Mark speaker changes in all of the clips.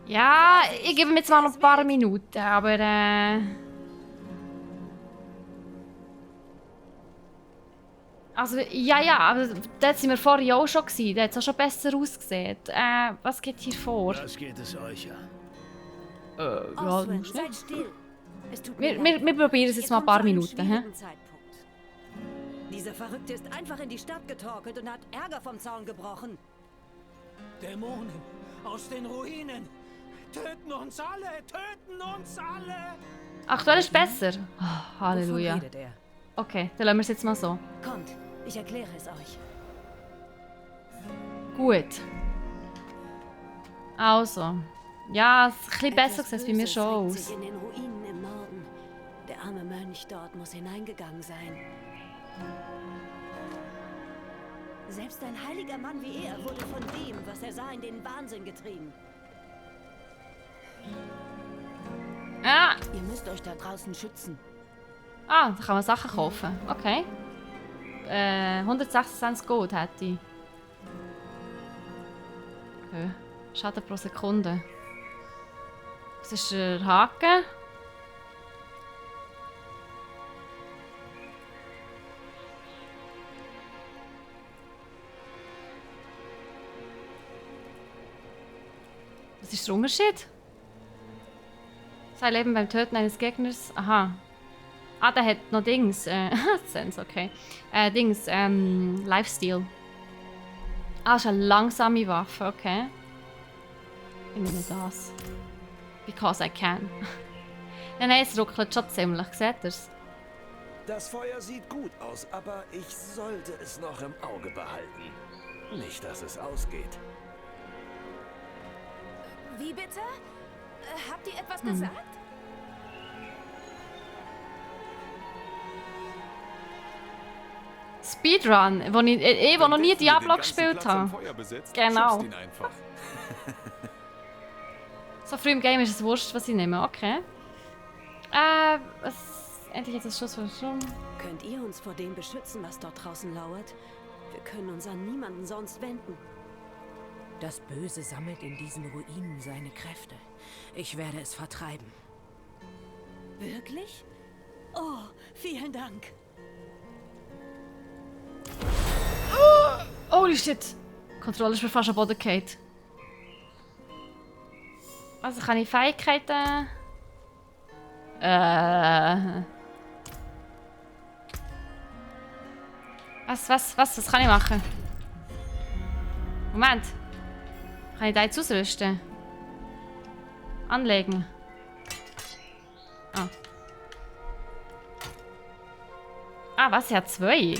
Speaker 1: Ja, ich gebe mir jetzt mal noch ein paar Minuten, aber also, ja, aber dort sind wir vorher auch schon gewesen. Da hat es auch schon besser ausgesehen. Was geht hier vor?
Speaker 2: Was geht es euch an?
Speaker 1: Ja,
Speaker 3: Oswin,
Speaker 1: musst
Speaker 3: seid
Speaker 1: nicht.
Speaker 3: still. Es tut mir leid.
Speaker 1: Wir probieren es jetzt mal ein paar Minuten. Hä?
Speaker 3: Zeitpunkt. Dieser Verrückte ist einfach in die Stadt getorkelt und hat Ärger vom Zaun gebrochen.
Speaker 4: Dämonen aus den Ruinen. Töten uns alle! Töten uns alle!
Speaker 1: Aktuell ist besser. Oh, Halleluja.
Speaker 3: Wovon redet er?
Speaker 1: Okay, dann lassen wir es jetzt mal so.
Speaker 3: Kommt, ich erkläre es euch.
Speaker 1: Gut. Also. Ja, es ist ein bisschen besser
Speaker 3: Etwas
Speaker 1: sieht es bei mir
Speaker 3: Böses
Speaker 1: schon
Speaker 3: regt sich
Speaker 1: aus.
Speaker 3: in den Ruinen im Norden. Der arme Mönch dort muss hineingegangen sein. Selbst ein heiliger Mann wie er wurde von dem, was er sah, in den Wahnsinn getrieben.
Speaker 1: Ah,
Speaker 3: Ihr müsst euch da draußen schützen.
Speaker 1: da kann man Sachen kaufen. Okay. 126 Gold hätte ich. Okay. Schaden pro Sekunde. Was ist der Haken? Was ist der Unterschied? Sein Leben beim Töten eines Gegners. Aha. Ah, der hat noch Dings. Sense, okay. Lifesteal. Ah, ist eine langsame Waffe, okay. Ich nehme das. Because I can. Nein, es ruckelt schon ziemlich, seht ihr's?
Speaker 5: Das Feuer sieht gut aus, aber ich sollte es noch im Auge behalten. Nicht, dass es ausgeht.
Speaker 3: Wie bitte? Habt ihr etwas gesagt?
Speaker 1: Speedrun, wo ich noch nie Diablo gespielt habe. Genau. So früh im Game ist es wurscht, was ich nehme. Okay. Endlich jetzt das Schuss von schon.
Speaker 3: Könnt ihr uns vor dem beschützen, was dort draußen lauert? Wir können uns an niemanden sonst wenden.
Speaker 6: Das Böse sammelt in diesen Ruinen seine Kräfte. Ich werde es vertreiben.
Speaker 3: Wirklich? Oh, vielen Dank.
Speaker 1: Holy shit! Die Kontrolle ist mir fast am Boden gefallen. Also kann ich Fähigkeiten... Was kann ich machen? Moment. Kann ich da jetzt ausrüsten? Anlegen. Ah. Ah, was? Ich habe 2.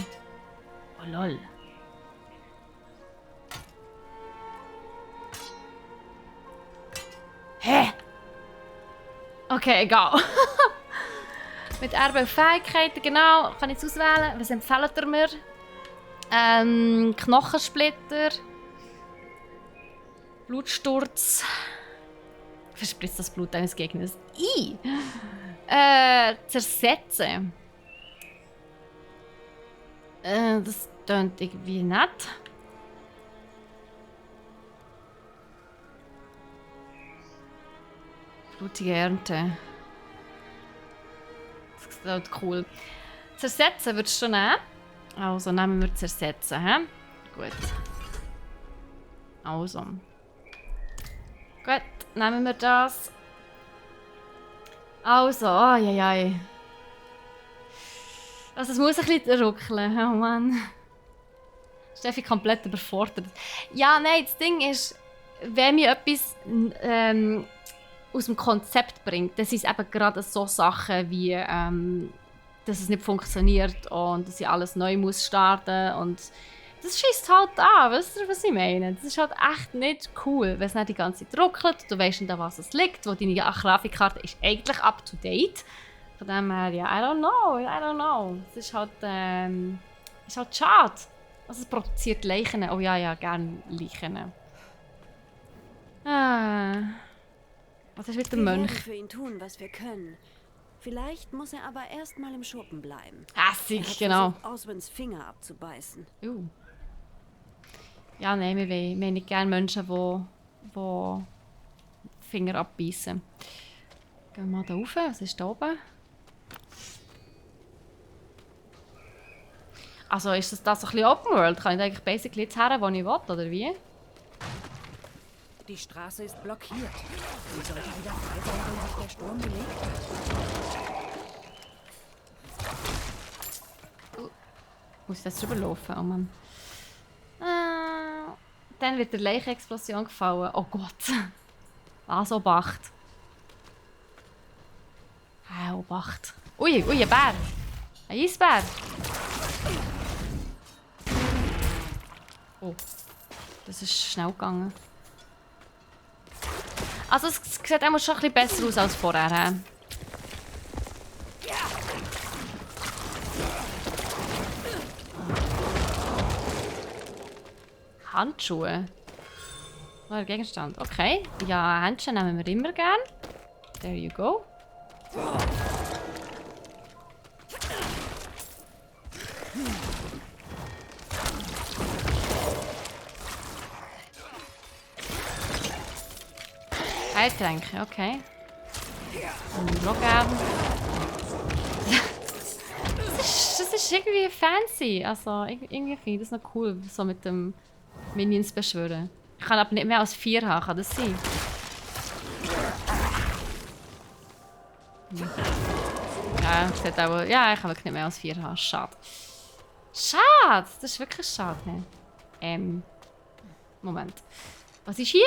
Speaker 1: Oh lol. Hä? Okay, egal. Mit Erbe und Fähigkeiten, genau. Kann ich jetzt auswählen. Was empfehlt ihr mir? Knochensplitter. Blutsturz. Verspritzt das Blut eines Gegners. Zersetzen. Das klingt irgendwie nett. Blutige Ernte. Das klingt cool. Zersetzen würdest du schon nehmen? Also nehmen wir zersetzen, hä? Gut. Also. Gut, nehmen wir das. Also, ai. Also es muss ein bisschen ruckeln, oh Mann. Steffi komplett überfordert. Ja, nein, das Ding ist, wenn mir etwas aus dem Konzept bringt, das ist eben gerade so Sachen wie, dass es nicht funktioniert und dass ich alles neu muss starten und das schießt halt an, weißt du, was ich meine? Das ist halt echt nicht cool, wenn es nicht die ganze Zeit ruckelt, du weißt nicht, an was es liegt, wo deine Grafikkarte ist eigentlich up to date. Von dem her, ja, I don't know. Es ist halt schade. Also es produziert Leichen. Oh ja, gerne Leichen. Was ist mit dem
Speaker 3: Wir
Speaker 1: Mönch?
Speaker 3: werden für ihn tun, was wir können. Vielleicht muss er aber erst mal im Schuppen bleiben.
Speaker 1: Hässig, genau.
Speaker 3: Versucht, Oswins Finger abzubeißen.
Speaker 1: Ja, nein, wir haben nicht gerne Menschen, die Finger abbeißen. Gehen wir mal da rauf. Was ist da oben? Also ist das so ein bisschen Open World? Kann ich eigentlich basically jetzt her, wo ich will, oder wie?
Speaker 6: Die Straße ist blockiert. Sie sollte wieder frei sein, wenn sich der Sturm gelegt hat.
Speaker 1: Muss ich das drüber laufen? Oh Mann. Dann wird der Leiche-Explosion gefallen. Oh Gott. Was, Obacht. Obacht. Ui, ein Bär. Ein Eisbär. Oh. Das ist schnell gegangen. Also es sieht auch schon ein bisschen besser aus als vorher. Handschuhe. Neuer Gegenstand. Okay. Ja, Handschuhe nehmen wir immer gern. There you go. Heiltränke, okay. Und noch gern. Das ist irgendwie fancy. Also irgendwie finde ich das noch cool, so mit dem Minions beschwören. Ich kann aber nicht mehr als 4 haben, kann das sein? Ja, ich auch, ja, ich kann wirklich nicht mehr als 4 haben. Schade. Schade! Das ist wirklich schade. Moment. Was ist hier?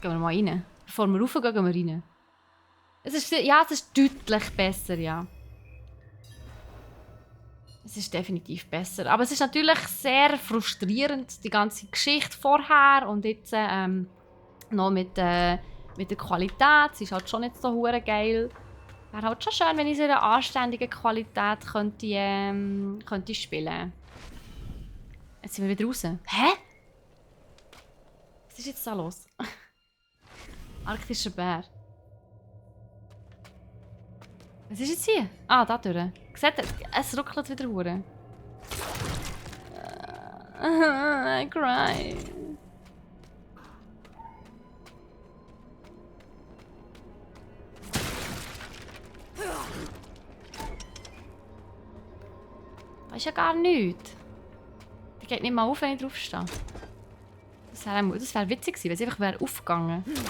Speaker 1: Gehen wir mal rein. Bevor wir raufgehen, gehen wir rein. Es ist deutlich besser, ja. Es ist definitiv besser. Aber es ist natürlich sehr frustrierend, die ganze Geschichte vorher und jetzt noch mit der Qualität. Es ist halt schon nicht so hure geil. Wäre halt schon schön, wenn ich in einer anständigen Qualität könnte spielen. Jetzt sind wir wieder raus. Hä? Was ist jetzt da los? Arktischer Bär. Was ist jetzt hier? Ah, da durch. Seht ihr? Es ruckelt wieder hure. I cry. Da ist ja gar nichts. Die geht nicht mal auf, wenn ich draufstehe. Das wäre witzig gewesen, wenn sie einfach aufgegangen wäre.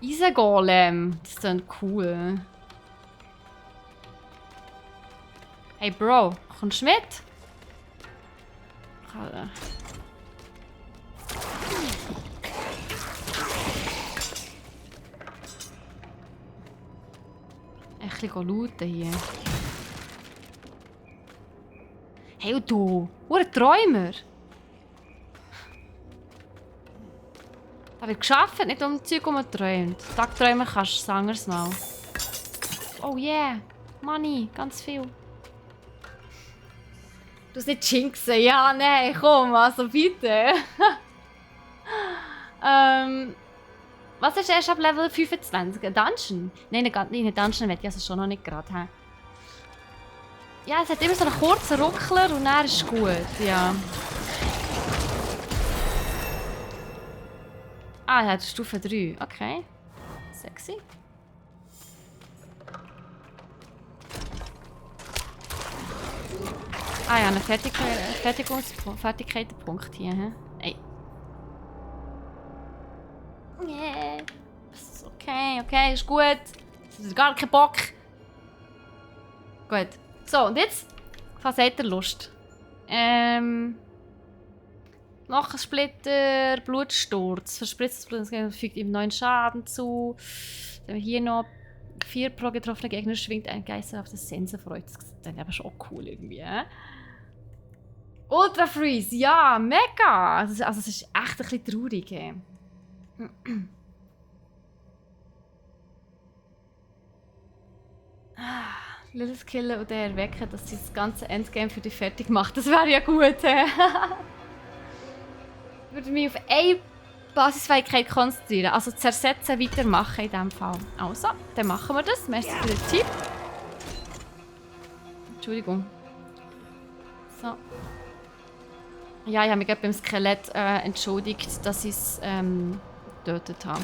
Speaker 1: Eisengolem. Das ist dann cool. Hey Bro, kommst du mit? Ein bisschen looten hier. Hey, und du! Ein Träumer! Da wird geschafft, nicht um Zeug träumt. Tagträumer kannst du anderes Mal. Oh yeah! Money, ganz viel. Du hast nicht jinxen. Ja, nein, komm, also bitte. Was ist erst ab Level 25? Ein Dungeon? Nein, einen Dungeon will ich also schon noch nicht gerade haben. Ja, es hat immer so einen kurzen Ruckler und dann ist es gut, ja. Ah, er hat Stufe 3. Okay. Sexy. Ah ja, einen Fertigkeitenpunkt hier. He? Ey. Yeah. Okay, ist gut. Das ist gar kein Bock. Gut. So, und jetzt? Was hat er Lust? Knochensplitter, Blutsturz. Verspritztes Blut fügt ihm 9 Schaden zu. Dann haben wir hier noch 4 pro getroffene Gegner schwingt ein Geister auf das Sensenfreud. Das ist dann aber schon cool irgendwie, Ultra Freeze, ja, mega! Also es ist echt ein bisschen traurig, Lilith killen und den erwecken, dass sie das ganze Endgame für dich fertig macht. Das wäre ja gut, Ich würde mich auf eine Basisfähigkeit konzentrieren. Also zersetzen, weitermachen in diesem Fall. Also, dann machen wir das. Merci für den Tipp. Entschuldigung. So. Ja, ich habe mich gerade beim Skelett entschuldigt, dass ich es getötet habe.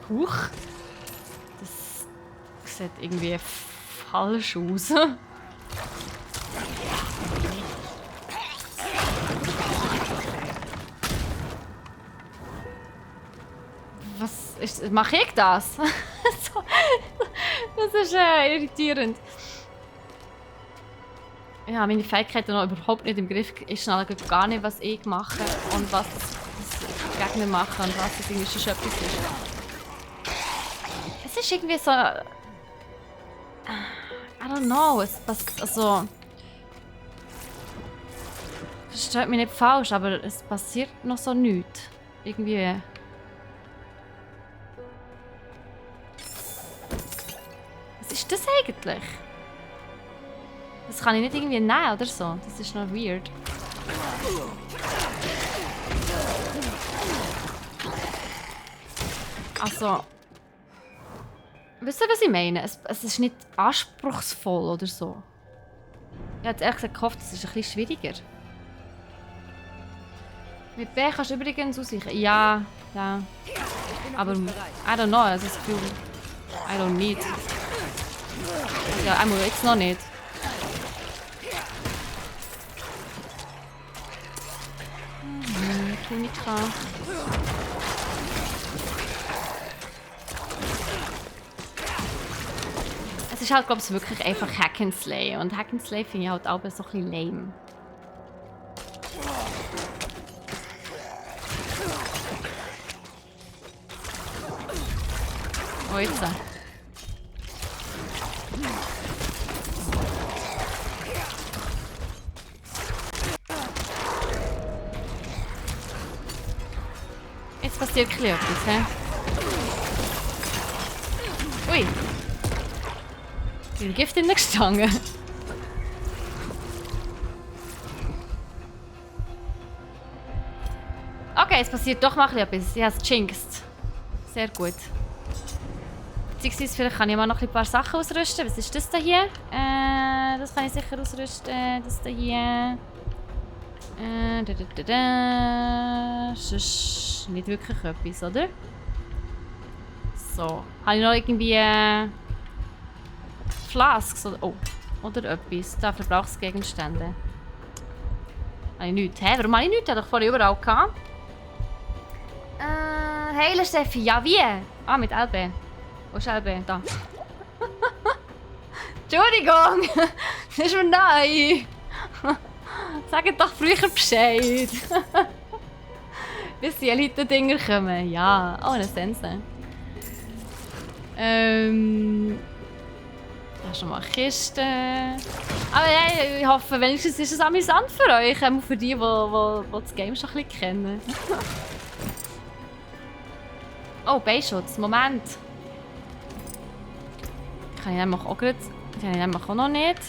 Speaker 1: Huch. Das sieht irgendwie falsch aus. Was ist... Mache ich das? So, das ist irritierend. Ja, meine Fähigkeiten noch überhaupt nicht im Griff. Ich schnell gar nicht, was ich mache und was die Gegner machen und was das irgendwie schon etwas ist. Es ist irgendwie so... I don't know. Es passt... Also... Versteht mich nicht falsch, aber es passiert noch so nichts. Irgendwie... Was ist das eigentlich? Das kann ich nicht irgendwie nehmen oder so. Das ist noch weird. Also... Wisst ihr, was ich meine? Es ist nicht anspruchsvoll oder so. Ich hätte ehrlich gesagt gehofft, es ist ein bisschen schwieriger. Mit B kannst du übrigens ausweichen. Ja, ja. Aber, I don't know, also das Gefühl... I don't need. Ja, einmal jetzt noch nicht. Tunika. Es ist halt, glaube ich, wirklich einfach Hack and Slay. Und Hack and Slay finde ich halt auch so ein bisschen lame. Oh, jetzt. Jetzt passiert etwas, hä? Ui! Viel Gift in der Stange. Okay, es passiert doch mal etwas. Ich habe es jinxed. Sehr gut. Beziehungsweise vielleicht kann ich mal noch ein paar Sachen ausrüsten. Was ist das da hier? Das kann ich sicher ausrüsten. Das da hier. Das ist nicht wirklich etwas, oder? So. Habe ich noch irgendwie Flasks oder, oh, oder etwas? Da Verbrauchsgegenstände. Habe ich nichts. Hä? Warum habe ich nichts? Ich hatte doch vorher überall gehabt. Heiler Steffi. Ja, wie? Ah, mit LB. Wo ist LB? Da. Entschuldigung! Das ist mir neu! Sagt doch früher Bescheid! Bis die Elite-Dinger kommen. Ja, oh, eine Sense. Da ist schon mal eine Kiste. Aber ja, ich hoffe, wenigstens ist es amüsant für euch. Auch für die, die das Game schon ein bisschen kennen. Oh, Beinschutz. Moment. Kann ich nämlich auch gerade... Kann ich nämlich auch noch nicht.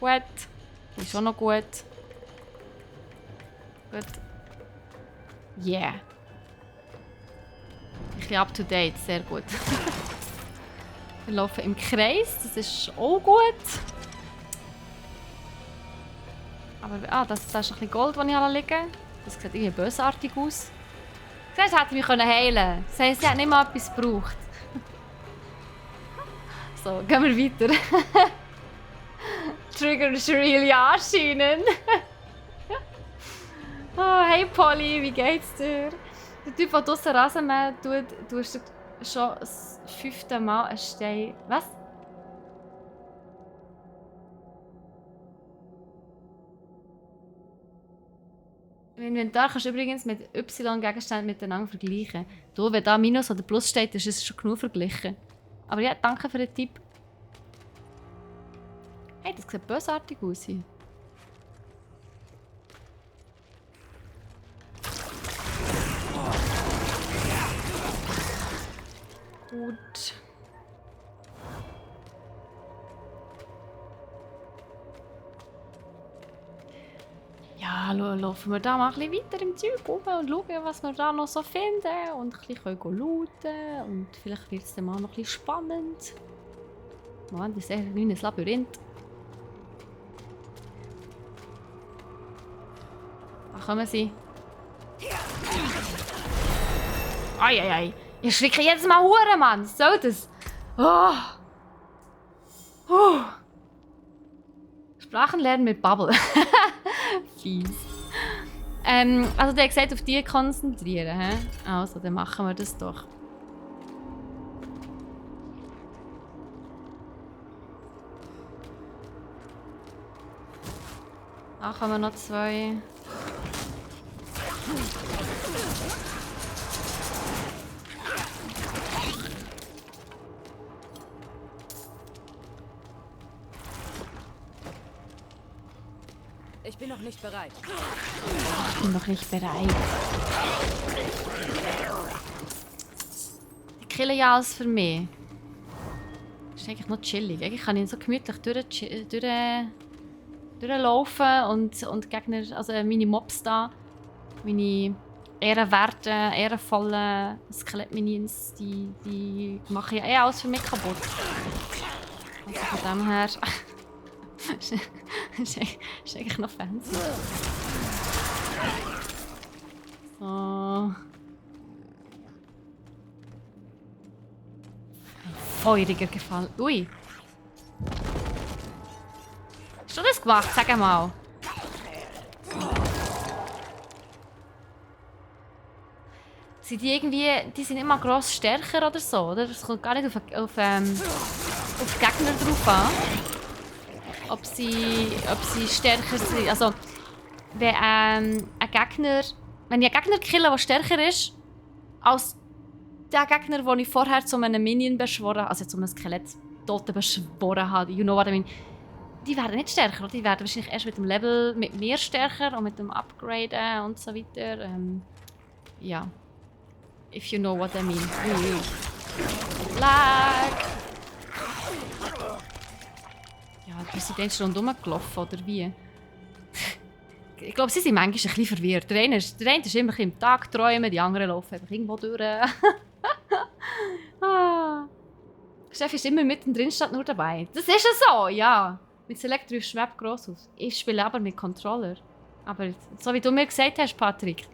Speaker 1: Gut. Ist schon noch gut. Gut. Yeah. Ich bin up to date. Sehr gut. Wir laufen im Kreis. Das ist auch gut. Aber das ist ein bisschen Gold, das ich liegen habe. Das sieht irgendwie bösartig aus. Siehst du, hätte mich heilen können. Das heisst, sie hat nicht mal etwas gebraucht. So, gehen wir weiter. Trigger ist really anscheinend. Oh, hey Polly, wie geht's dir? Der Typ, der draussen Rasenmähen tut, du hast schon das 5. Mal einen Stein... Was? Im Inventar kannst du übrigens mit Y-Gegenständen miteinander vergleichen. Du, wenn da Minus oder Plus steht, ist es schon genug verglichen. Aber ja, danke für den Tipp. Hey, das sieht bösartig aus. Gut. Ja, ja, laufen wir da mal ein bisschen weiter im Zeug rum und schauen, was wir da noch so finden. Und ein bisschen looten. Und vielleicht wird es dann mal noch ein bisschen spannend. Mann, das ist echt ein kleines Labyrinth. Da kommen sie. Eieiei. Ich schrecke jedes Mal Huren, Mann. Was soll das? Oh. Sprachen lernen mit Bubble. Fies. Also der hat gesagt, auf die konzentrieren. He? Also, dann machen wir das doch. Da haben wir noch 2.
Speaker 6: Ich bin noch nicht bereit.
Speaker 1: Ich bin noch nicht bereit. Die killen ja alles für mich. Das ist eigentlich noch chillig. Eigentlich kann ich so gemütlich durchlaufen und Gegner, also meine Mobs da, meine ehrenwerten, ehrenvollen Skelett-Minions, die machen ja eh alles für mich kaputt. Also von dem her... ist eigentlich noch fancy. So. Ein feuriger Gefallen. Ui! Hast du das gemacht? Sag mal. Sind die irgendwie... Die sind immer gross stärker oder so, oder? Das kommt gar nicht auf die Gegner drauf an. Ob sie stärker sind. Also, wenn ich einen Gegner kille, der stärker ist, als der Gegner, den ich vorher zu einem Minion beschworen habe, also zu einem Skelett-Toten beschworen habe, you know what I mean, die werden nicht stärker, die werden wahrscheinlich erst mit dem Level mit mir stärker und mit dem Upgraden und so weiter. Ja. If you know what I mean. Lag! Ja, sind die schon rumgelaufen, oder wie? Ich glaube, sie sind manchmal ein bisschen verwirrt. Der eine ist immer ein bisschen im Tag träumen, die anderen laufen einfach irgendwo durch. Chef ist immer mittendrin, statt nur dabei. Das ist ja so, ja. Mit Select riefst du Map gross aus. Ich spiele aber mit Controller. Aber so wie du mir gesagt hast, Patrick.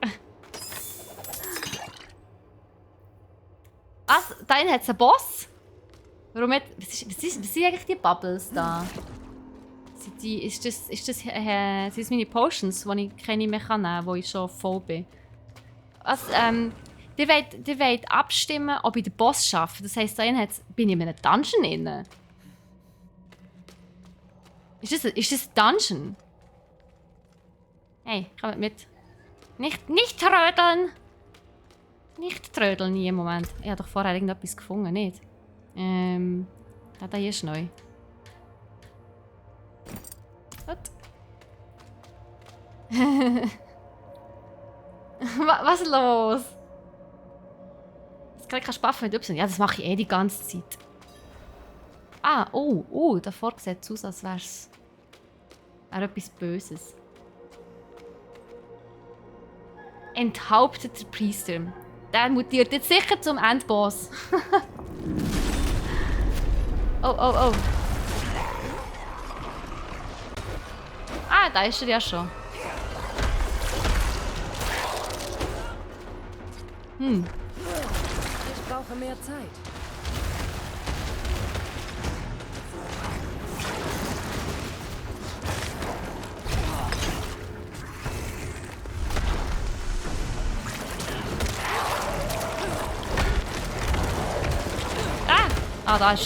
Speaker 1: Was? Da hat es einen Boss? Warum hat... Was sind eigentlich die Bubbles da? Sind das meine Potions, die ich keine mehr nehmen kann, wo ich schon voll bin? Was, ihr wollt abstimmen, ob ich den Boss schaffe. Das heisst, bin ich in einem Dungeon inne. Ist das ein Dungeon? Hey, kommt mit. Nicht trödeln! Nicht trödeln in jedem Moment. Ich habe doch vorher irgendetwas gefunden, nicht? Ja, da hier ist neu. Was ist los? Jetzt kann ich Spaffen mit Y. Ja, das mache ich eh die ganze Zeit. Ah, oh, davor sieht es aus, als wäre es etwas Böses. Enthaupteter Priester. Der mutiert jetzt sicher zum Endboss. Oh. Ah, da ist er ja schon.
Speaker 6: Ich brauche mehr Zeit.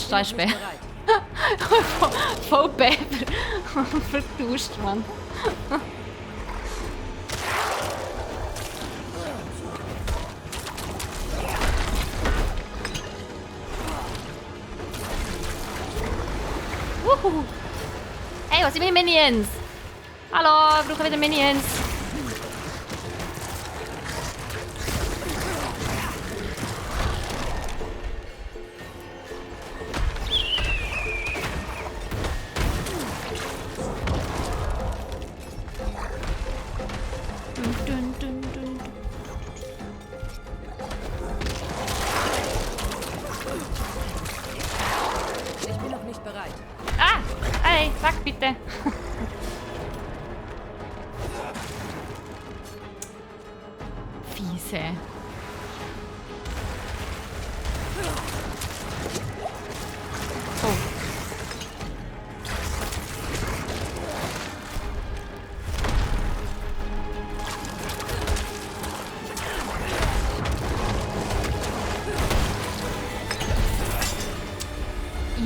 Speaker 1: Da ist Bär. Voll Bär vertauscht, Mann. Hey, was sind meine Minions? Hallo, wir brauchen wieder Minions. bitte. Fiese. Oh.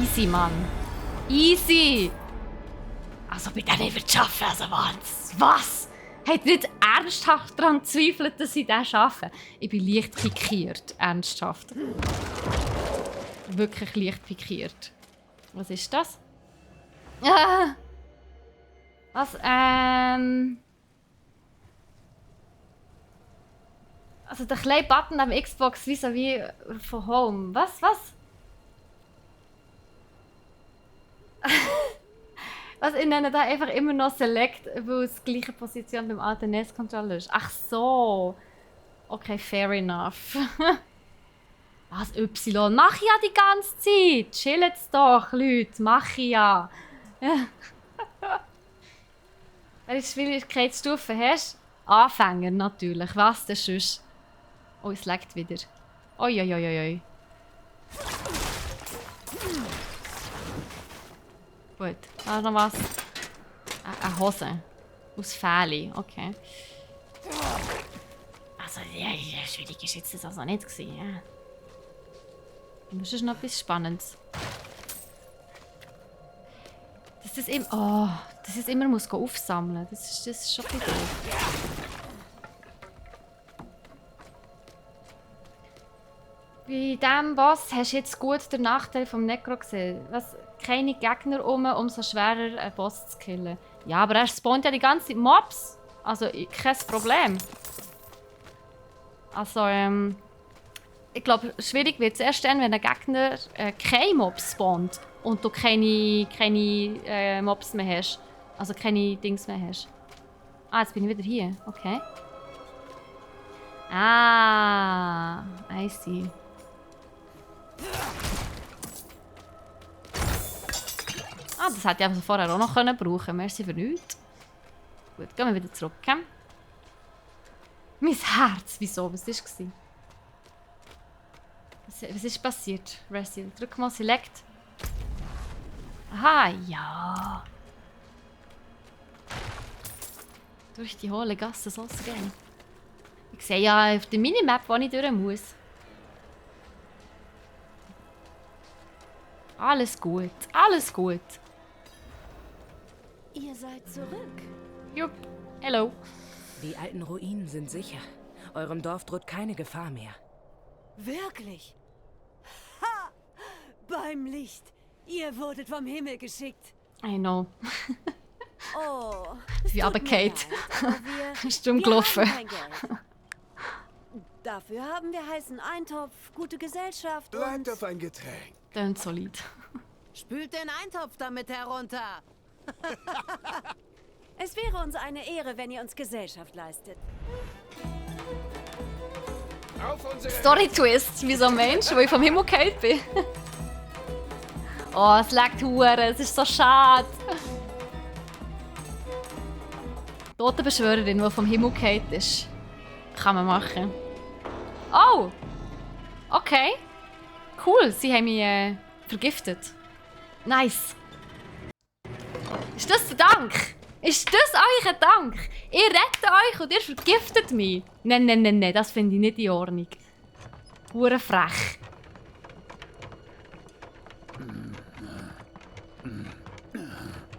Speaker 1: Easy, Mann. Easy! Also bei denen wird es schaffen, also was? Habt ihr nicht ernsthaft daran gezweifelt, dass sie das schaffen? Ich bin leicht pikiert, ernsthaft. Wirklich leicht pikiert. Was ist das? Ah! Was, Also der kleine Button am Xbox vis-à-vis von Home. Was? Was, ich nenne da einfach immer noch Select, weil es die gleiche Position beim alten NES-Controller ist. Ach so. Okay, fair enough. Was, Y? Mach ich ja die ganze Zeit. Chillet's doch, Leute. Mach ich ja. Welche Schwierigkeitsstufe hast du? Anfänger natürlich. Was denn sonst? Oh, es laggt wieder. Oi. Gut, da noch was. Eine Hose. Aus Fähli, okay. Also, ja, schwierig ist jetzt das also nicht gewesen, ja. Das ist noch etwas Spannendes. Dass das immer... Oh, dass es immer muss aufsammeln muss. Das ist schon ein bisschen doof. Bei diesem Boss hast du jetzt gut den Nachteil vom Necro gesehen. Was, keine Gegner umso schwerer einen Boss zu killen. Ja, aber er spawnt ja die ganze Zeit Mobs. Also, kein Problem. Also, ich glaube, schwierig wird es erst dann, wenn ein Gegner keine Mobs spawnt und du keine Mobs mehr hast. Also keine Dings mehr hast. Ah, jetzt bin ich wieder hier. Okay. Ah, I see. Ah, das hätte ich also vorher auch noch brauchen können. Merci für nichts. Gut, gehen wir wieder zurück. Mein Herz, wieso? Was war? Was ist passiert? Resident. Drück mal Select. Aha, ja. Durch die hohle Gasse soll es gehen. Ich sehe ja auf der Minimap, wo ich durch muss. Alles gut, alles gut.
Speaker 3: Ihr seid zurück.
Speaker 1: Jupp, hello.
Speaker 6: Die alten Ruinen sind sicher. Eurem Dorf droht keine Gefahr mehr.
Speaker 3: Wirklich? Ha! Beim Licht. Ihr wurdet vom Himmel geschickt.
Speaker 1: I know.
Speaker 3: Oh,
Speaker 1: Wie aber Kate. Ist dumm
Speaker 3: wir
Speaker 1: gelaufen.
Speaker 3: haben kein Geld. Dafür haben wir heißen Eintopf, gute Gesellschaft und...
Speaker 5: Bleibt auf ein Getränk.
Speaker 1: Dann solid.
Speaker 2: Spült den Eintopf damit herunter.
Speaker 3: Es wäre uns eine Ehre, wenn ihr uns Gesellschaft leistet.
Speaker 5: Auf unsere
Speaker 1: Story-Twist, wie so ein Mensch, wo ich vom Himmel gefallen bin. Oh, es lag hure, es ist so schade. Totenbeschwörerin, die vom Himmel gefallen ist. Kann man machen. Oh! Okay. Cool, sie haben mich vergiftet. Nice. Ist das der Dank? Ist das euer Dank? Ich rette euch und ihr vergiftet mich? Nein, das finde ich nicht in Ordnung. Hure frech.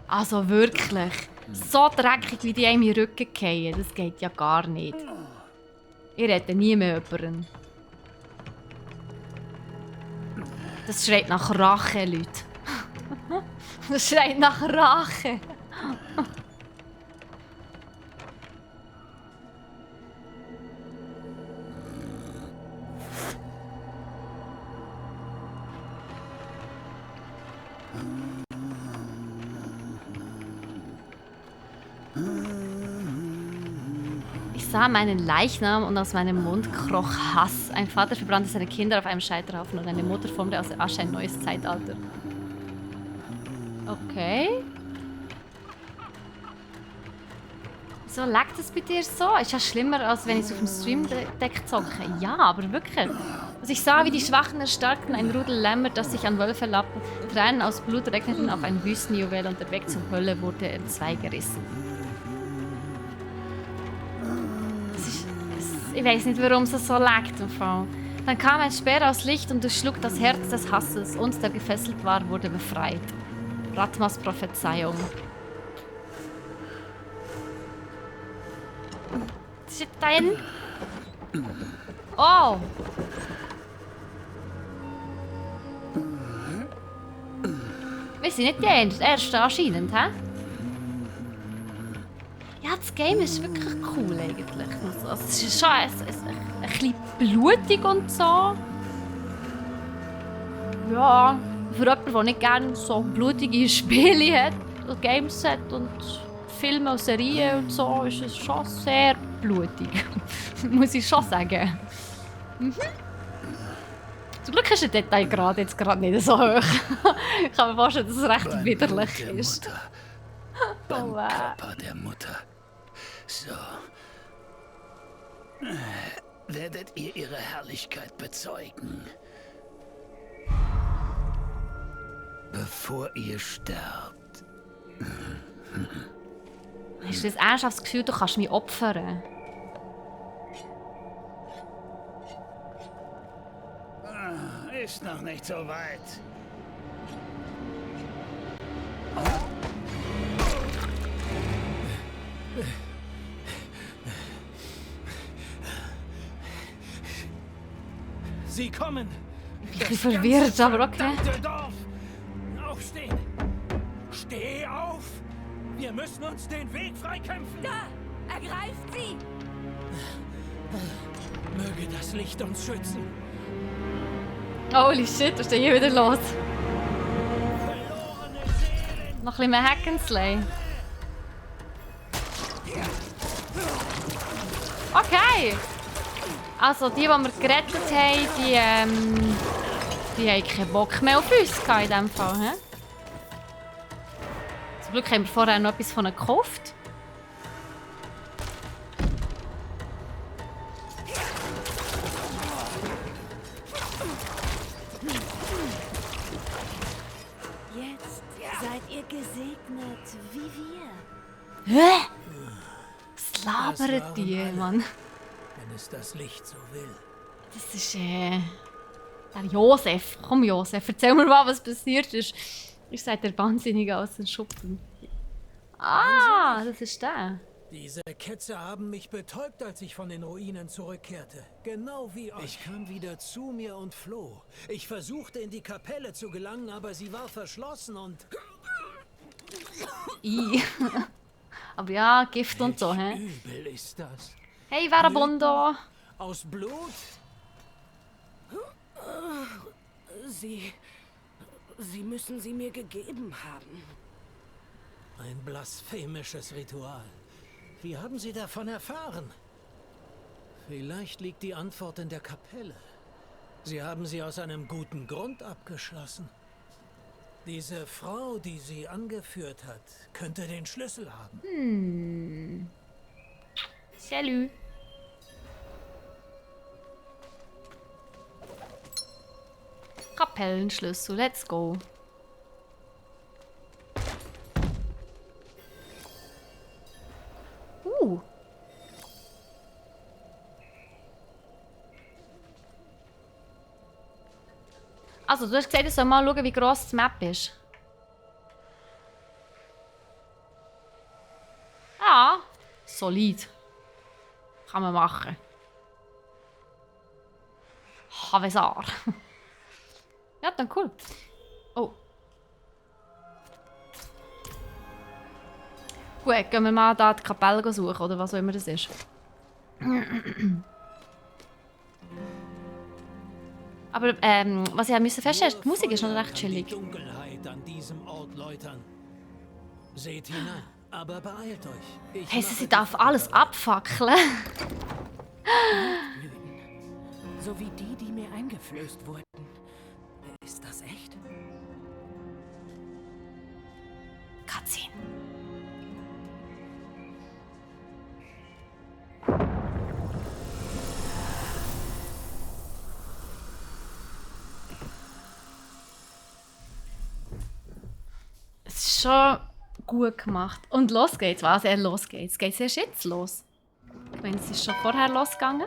Speaker 1: Also wirklich. So dreckig wie die einem in den Rücken fallen, das geht ja gar nicht. Ich rette nie mehr jemanden. Das schreit nach Rache, Leute. Das schreit nach Rache. Ich sah meinen Leichnam und aus meinem Mund kroch Hass. Ein Vater verbrannte seine Kinder auf einem Scheiterhaufen und eine Mutter formte aus der Asche ein neues Zeitalter. Okay. So leckt es bei dir so? Ist ja schlimmer, als wenn ich es auf dem Stream Deck zocke. Ja, aber wirklich. Also ich sah, wie die Schwachen erstarkten, ein Rudel Lämmer, das sich an Wölfe lappten. Tränen aus Blut regneten auf ein Wüstenjuwel und der Weg zur Hölle wurde in zwei gerissen. Ich weiß nicht, warum es so leckt im Fall. Dann kam ein Speer aus Licht und durchschlug das Herz des Hasses. Uns, der gefesselt war, wurde befreit. Ratmas Prophezeiung. Was ist da hin? Oh! Wir sind nicht die Ersten anscheinend, hä? Ja, das Game ist wirklich cool eigentlich. Also, es ist schon ein bisschen blutig und so. Ja, für jemanden, der nicht gerne so blutige Spiele hat, Games hat und Filme und Serien und so, ist es schon sehr blutig. Muss ich schon sagen. Mhm. Zum Glück ist der Detailgrad jetzt gerade nicht so hoch. Ich kann mir vorstellen, dass es recht widerlich ist.
Speaker 7: Beim Körper der Mutter. So. Werdet ihr ihre Herrlichkeit bezeugen. Bevor ihr sterbt.
Speaker 1: Hast du das ernsthaft das Gefühl, du kannst mich opfern?
Speaker 7: Ist noch nicht so weit.
Speaker 4: Sie kommen!
Speaker 1: Ich bin verwirrt, aber okay.
Speaker 4: Verdammte Dorf! Aufstehen! Steh auf! Wir müssen uns den Weg freikämpfen!
Speaker 3: Da! Ergreift sie!
Speaker 4: Möge das Licht uns schützen!
Speaker 1: Holy shit, was ist denn hier wieder los?
Speaker 4: Verlorene Seelen!
Speaker 1: Noch ein bisschen mehr Hack and Slay. Okay! Also die wir gerettet haben, die haben keinen Bock mehr auf uns in diesem Fall. He? Zum Glück haben wir vorher noch etwas von ihnen gekauft.
Speaker 3: Jetzt seid ihr gesegnet wie wir.
Speaker 1: Hä? Was labert die, Mann?
Speaker 4: Wenn es das Licht so will.
Speaker 1: Das ist, der Josef. Komm, Josef, erzähl mir mal, was passiert ist. Ich sage der Wahnsinnige aus den Schuppen. Ah, das ist der.
Speaker 4: Diese Ketzer haben mich betäubt, als ich von den Ruinen zurückkehrte. Genau wie euch. Ich kam wieder zu mir und floh. Ich versuchte in die Kapelle zu gelangen, aber sie war verschlossen und...
Speaker 1: I. Aber ja, Gift und so, hä?
Speaker 4: Übel ist das.
Speaker 1: Hey, Varabondo!
Speaker 4: Aus Blut?
Speaker 6: Sie müssen sie mir gegeben haben.
Speaker 4: Ein blasphemisches Ritual. Wie haben Sie davon erfahren? Vielleicht liegt die Antwort in der Kapelle. Sie haben sie aus einem guten Grund abgeschlossen. Diese Frau, die sie angeführt hat, könnte den Schlüssel haben.
Speaker 1: Salut! Kapellenschlüssel, let's go! Also, du hast gesagt, ich soll mal schauen, wie gross die Map ist. Ja, solid. Kann man machen. Havesar. Ja, dann cool. Oh. Gut, gehen wir mal da die Kapelle suchen, oder was auch immer das ist. Aber was ich musste feststellen, die Musik ist noch recht chillig.
Speaker 4: Die Dunkelheit an diesem Ort läutern. Seht hinein, aber beeilt euch.
Speaker 1: Hey, sie darf alles abfackeln.
Speaker 6: So wie die, die mir eingeflößt wurden. Ist das echt?
Speaker 1: Cutscene. ist schon gut gemacht. Und los geht's. Was? Los geht's. Geht's erst jetzt los? Ich meine, es ist schon vorher losgegangen.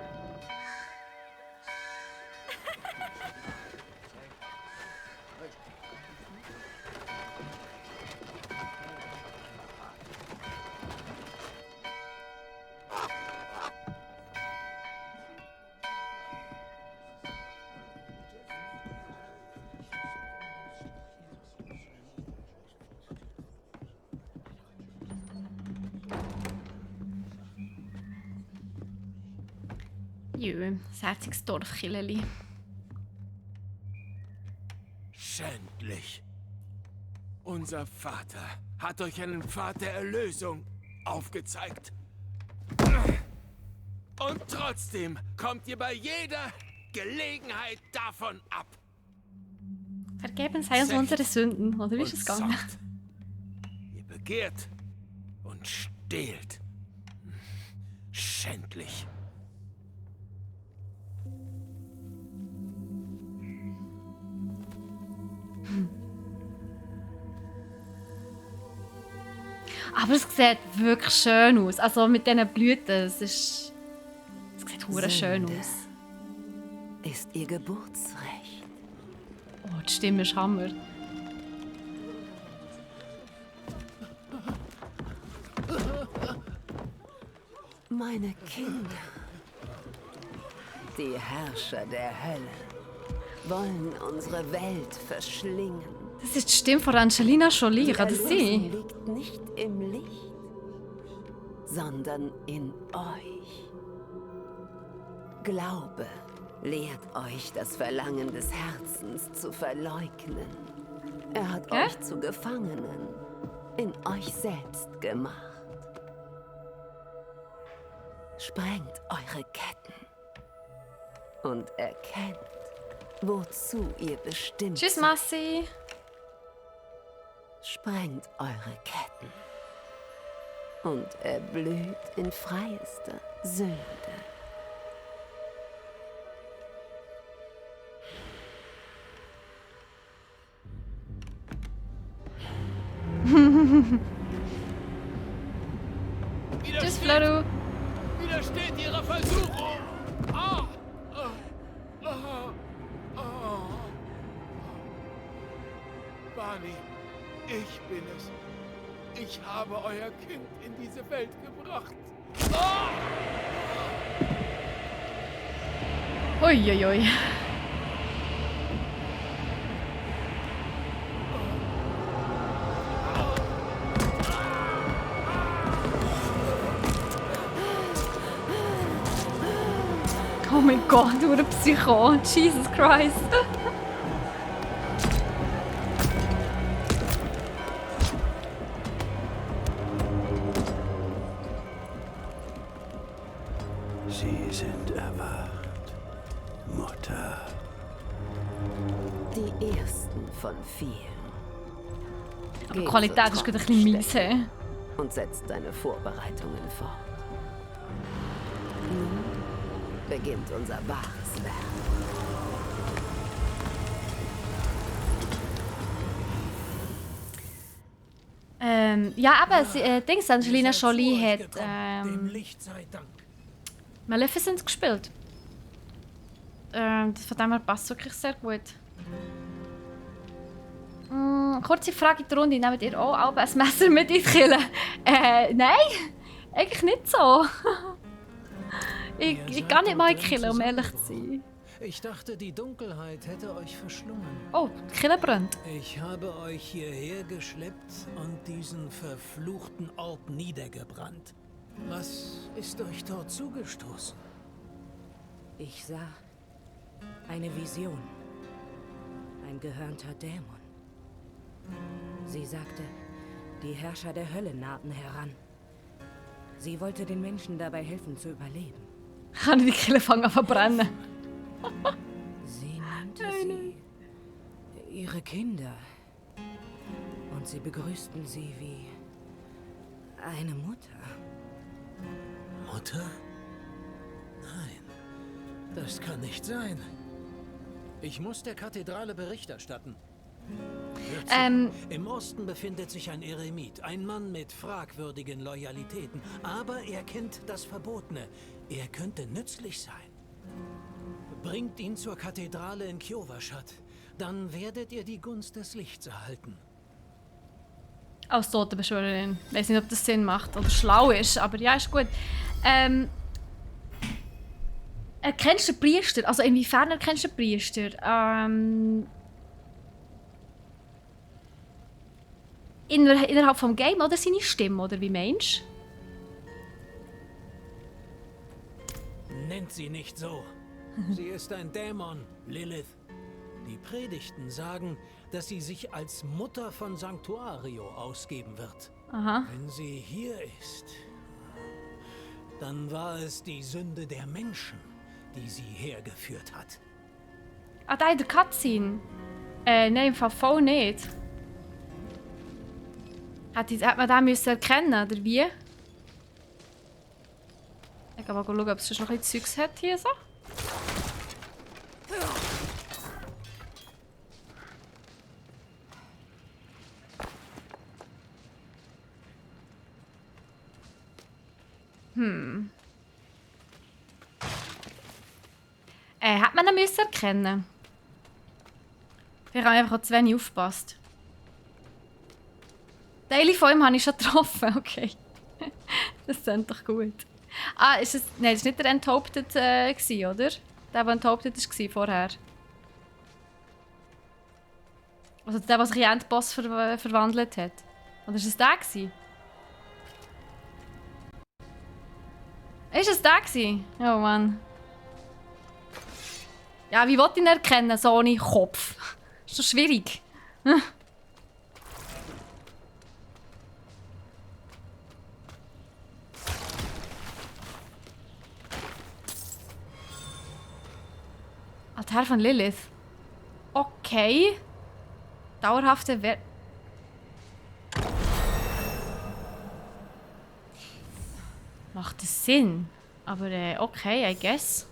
Speaker 1: Jö, das herziges Dorfkilleli.
Speaker 8: Schändlich. Unser Vater hat euch einen Pfad der Erlösung aufgezeigt. Und trotzdem kommt ihr bei jeder Gelegenheit davon ab.
Speaker 1: Vergeben sei uns unsere Sünden, oder wie ist es gegangen?
Speaker 8: Zockt. Ihr begehrt und stehlt. Schändlich.
Speaker 1: Aber es sieht wirklich schön aus. Also mit diesen Blüten, es sieht hure schön aus.
Speaker 2: Ist ihr Geburtsrecht.
Speaker 1: Oh, die Stimme ist Hammer.
Speaker 2: Meine Kinder, die Herrscher der Hölle, wollen unsere Welt verschlingen.
Speaker 1: Das ist die Stimme von Angelina Jolie, kann das
Speaker 2: Erlösung
Speaker 1: sein?
Speaker 2: liegt nicht im Licht, sondern in euch. Glaube lehrt euch, das Verlangen des Herzens zu verleugnen. Er hat euch zu Gefangenen in euch selbst gemacht. Sprengt eure Ketten und erkennt, wozu ihr bestimmt
Speaker 1: Tschüss,
Speaker 2: seid.
Speaker 1: Massi.
Speaker 2: Sprengt eure Ketten und erblüht in freiester Sünde.
Speaker 1: Tschüss, Floru.
Speaker 8: Widersteht ihrer Versuchung! Barney, ich bin es. Ich habe euer Kind in diese Welt gebracht.
Speaker 1: Uiuiui. Oh mein Gott, du ein Psycho. Jesus Christ.
Speaker 5: Sie sind erwacht, Mutter.
Speaker 2: Die ersten von vielen.
Speaker 1: Aber die Qualität ist gerade ein bisschen mies. He?
Speaker 2: Und setzt deine Vorbereitungen fort. Nun beginnt unser wahres Werk.
Speaker 1: Ja, aber Dings, Angelina Jolie hat
Speaker 4: Dem Licht sei Dank.
Speaker 1: Maleficent gespielt. Von dem her passt wirklich sehr gut. Kurze Frage in die Runde, nehmt ihr auch ein Messer mit in die Kille? Nein, eigentlich nicht so. ich kann nicht mal in die Kille, um ehrlich zu sein.
Speaker 4: Ich dachte, die Dunkelheit hätte euch verschlungen.
Speaker 1: Oh, die Kille brennt.
Speaker 4: Ich habe euch hierher geschleppt und diesen verfluchten Ort niedergebrannt. Was ist euch dort zugestoßen?
Speaker 6: Ich sah eine Vision. Ein gehörnter Dämon. Sie sagte, die Herrscher der Hölle nahten heran. Sie wollte den Menschen dabei helfen zu überleben.
Speaker 1: Kann ich die Kille fangen an verbrennen?
Speaker 6: Sie nannte sie ihre Kinder. Und sie begrüßten sie wie eine Mutter.
Speaker 4: Mutter? Nein, das kann nicht sein. Ich muss der Kathedrale Bericht erstatten. Im Osten befindet sich ein Eremit, ein Mann mit fragwürdigen Loyalitäten. Aber er kennt das Verbotene. Er könnte nützlich sein. Bringt ihn zur Kathedrale in Kjovashat. Dann werdet ihr die Gunst des Lichts erhalten.
Speaker 1: Als Totenbeschwörerin. Ich weiß nicht, ob das Sinn macht oder schlau ist, aber ja, ist gut. Erkennst du den Priester? Also inwiefern erkennst du den Priester? Innerhalb vom Game oder seine Stimme, oder wie meinst
Speaker 4: du? Nennt sie nicht so. Sie ist ein Dämon, Lilith. Die Predigten sagen, dass sie sich als Mutter von Sanctuario ausgeben wird.
Speaker 1: Aha.
Speaker 4: Wenn sie hier ist, dann war es die Sünde der Menschen, die sie hergeführt hat.
Speaker 1: Ah, da in der Cutscene? Nein, im Fall voll nicht. Hat man den müssen erkennen, oder wie? Ich kann mal schauen, ob es schon noch ein bisschen Zeugs hat hier so. Hat man ihn müssen erkennen? Vielleicht habe ich einfach zu wenig aufgepasst. Teile von ihm habe ich schon getroffen, okay. Das klingt doch gut. Ah, ist es... Nein, das war nicht der Enthauptet, oder? Der enthauptet war vorher. Also der, der sich in Endboss verwandelt hat. Oder ist es der gewesen? Ist es der gewesen? Oh Mann. Ja, wie will ich ihn erkennen, so ohne Kopf? Ist doch schwierig. Altar von Lilith. Okay. Dauerhafte Macht das Sinn? Aber okay, I guess.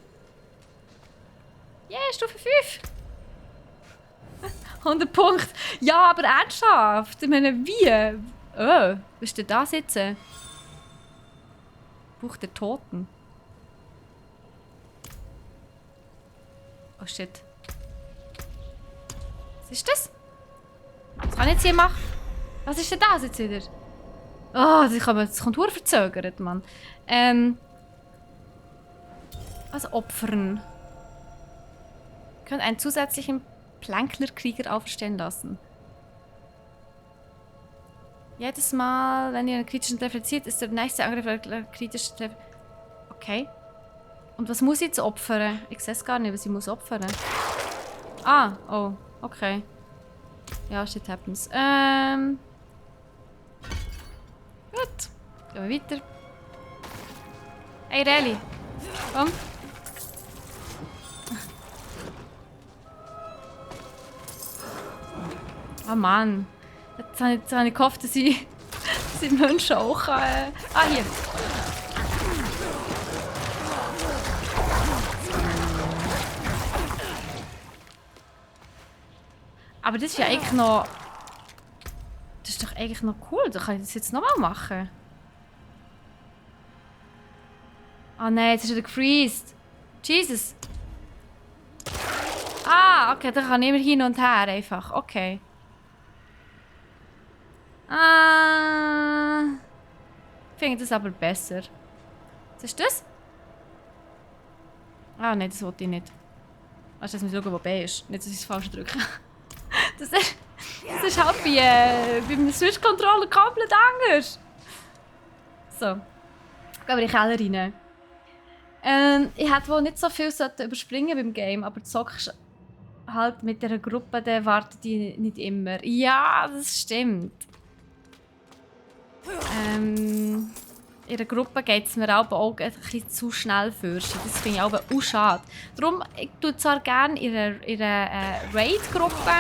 Speaker 1: Yeah, Stufe 5. 100 Punkte. Ja, aber ernsthaft. Ich meine, wie? Oh, wo ist denn da sitzen? Buch der Toten. Oh shit. Was ist das? Was kann ich jetzt hier machen? Was ist denn das jetzt wieder? Oh, das kommt verzögert, Mann. Was opfern? Können einen zusätzlichen Plankler-Krieger auferstehen lassen. Jedes Mal, wenn ihr einen kritischen Treffer zieht, ist der nächste Angriff ein kritischer Treffer. Okay. Und was muss ich jetzt opfern? Ich sehe es gar nicht, was ich muss opfern. Ah, oh, okay. Ja, shit happens. Gut. Gehen wir weiter. Hey, Rally. Komm. Oh Mann. Jetzt habe ich gehofft, dass ich Menschen auch... hier. Aber das ist ja eigentlich noch... Das ist doch eigentlich noch cool. Da kann ich das jetzt nochmal machen. Oh nein, jetzt ist er gefreezed. Jesus. Ah, okay, da kann ich immer hin und her einfach. Okay. Ich finde das aber besser. Was ist das? Ah nein, das wollte ich nicht. Also, jetzt muss ich schauen, wo B ist. Nicht, dass ich es falsch drücke. Das ist halt bei einem Switch-Controller komplett anders. So. Gehen wir in den Keller rein. Ich hätte wohl nicht so viel überspringen beim Game, aber du zockst halt mit dieser Gruppe, dann wartet die nicht immer. Ja, das stimmt. In der Gruppe geht es mir auch ein bisschen zu schnell für. Das finde ich auch schade. Darum, ich tue zwar gerne in einer Raid-Gruppe.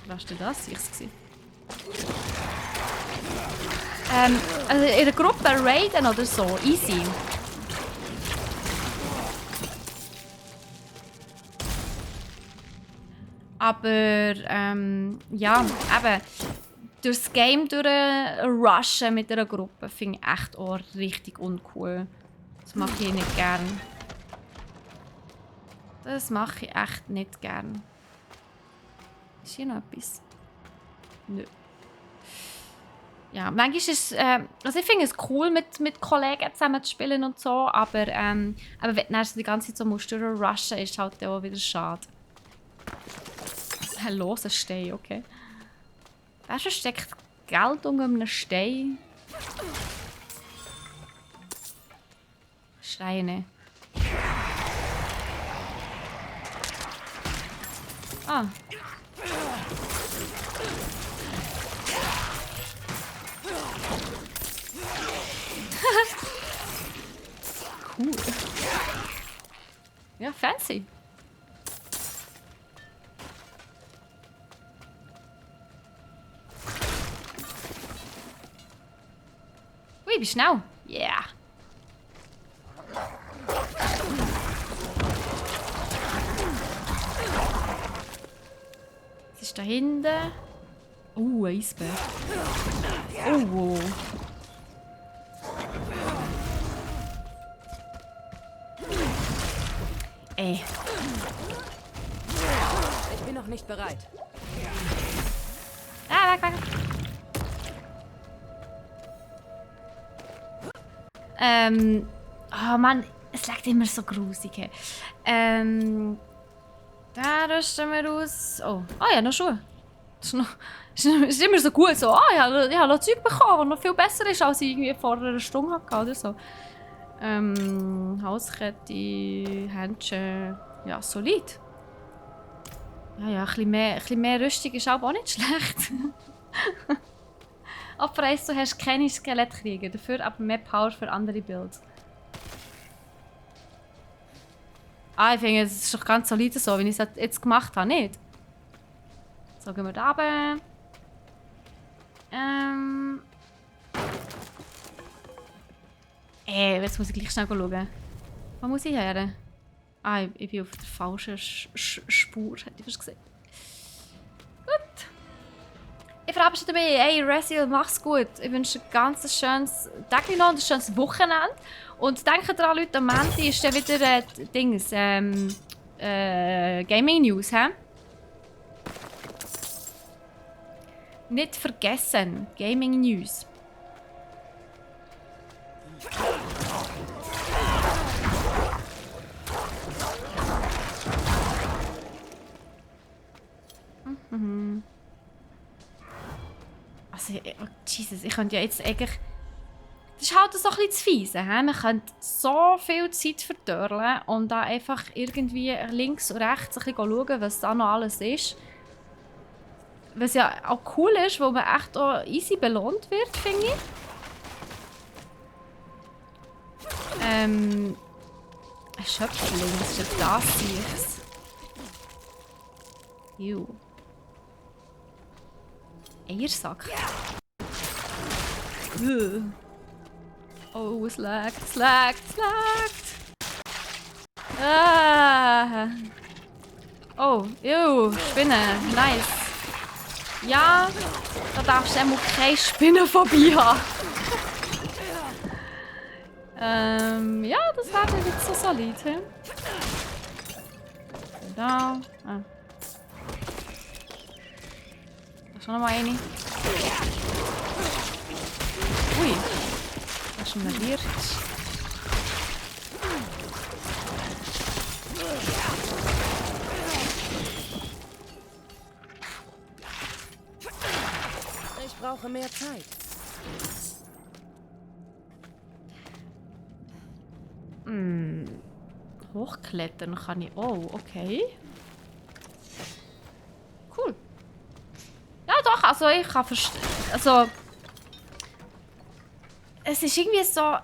Speaker 1: Was ist denn das? Ich es also in einer Gruppe raiden oder so. Easy. Aber ja, eben durchs Game durchrushen mit einer Gruppe finde ich echt auch richtig uncool. Das mache ich nicht gern. Das mache ich echt nicht gern. Ist hier noch etwas? Nö. Ja, manchmal ist es, also ich finde es cool, mit Kollegen zusammen zu spielen und so, aber wenn du dann die ganze Zeit so musst durchrushen, ist halt auch wieder schade. Ein loser Stein, okay. Wer versteckt Geld unter einem Stein? Steine. Ah. Cool. Ja, fancy. Ui, wie schnell. Yeah. Was ist da hinten? Ein Eisberg. Oh. Ey.
Speaker 6: Ich bin noch nicht bereit.
Speaker 1: Ah, weg. Oh Mann, es leckt immer so grusig. Da rüsten wir aus. Oh, ja, noch Schuhe. Das ist immer so gut. So, ich habe noch Zeug bekommen, das noch viel besser ist, als ich irgendwie vor einer Stunde hatte oder so. Halskette, Händchen. Ja, solid. Ja, ein bisschen mehr Rüstung ist auch nicht schlecht. Aber weißt du, hast keine Skelettkrieger, dafür aber mehr Power für andere Builds. Ich finde, es ist doch ganz solide so, wie ich es jetzt gemacht habe, nicht? So, gehen wir da runter. Jetzt muss ich gleich schnell schauen. Wo muss ich her? Ich bin auf der falschen Spur, hätte ich fast gesagt. Gut. Ich verabschiede mich. Hey, Resil, mach's gut. Ich wünsche dir ein ganz schönes Tag noch und ein schönes Wochenende. Und denkt daran, Leute, am Montag ist dann wieder Gaming News. He? Nicht vergessen, Gaming News. Also, oh Jesus, ich könnte ja jetzt eigentlich... Das ist halt so ein bisschen zu fies. Man könnte so viel Zeit verdörlen und da einfach irgendwie links und rechts ein bisschen schauen, was da noch alles ist. Was ja auch cool ist, wo man echt auch easy belohnt wird, finde ich. Ein Schöpfling, was ist das Sichs? Ew. Eiersack. Oh, es laggt. Ah. Oh, Spinne. Nice. Ja, da darfst du einmal keine Spinnenphobie haben. Ja, das war jetzt so solid. He? Da. Da ist schon noch mal eine. Ui. Da ist schon ein Wirt.
Speaker 6: Ich brauche mehr Zeit.
Speaker 1: Hochklettern kann ich. Oh, okay. Cool. Ja, doch, also ich kann verstehen. Also. Es ist irgendwie so.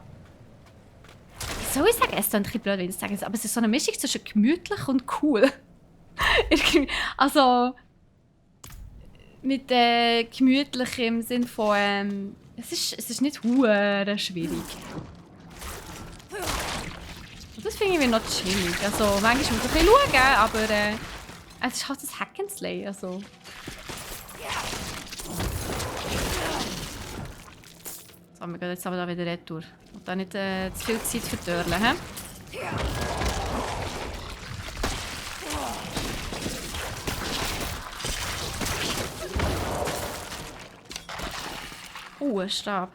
Speaker 1: Wie soll ich sagen? Es ist ein bisschen blöd, wenn ich es sage, aber es ist so eine Mischung zwischen gemütlich und cool. Also. Mit gemütlich im Sinn von. Es ist nicht hure schwierig. Und das finde ich noch chillig. Also manchmal muss ich ein bisschen schauen, aber Es ist halt das Hack and Slay, also. So, wir gehen jetzt aber da wieder retour. Und dann nicht zu viel Zeit verdörlen, hä? Ein Stab.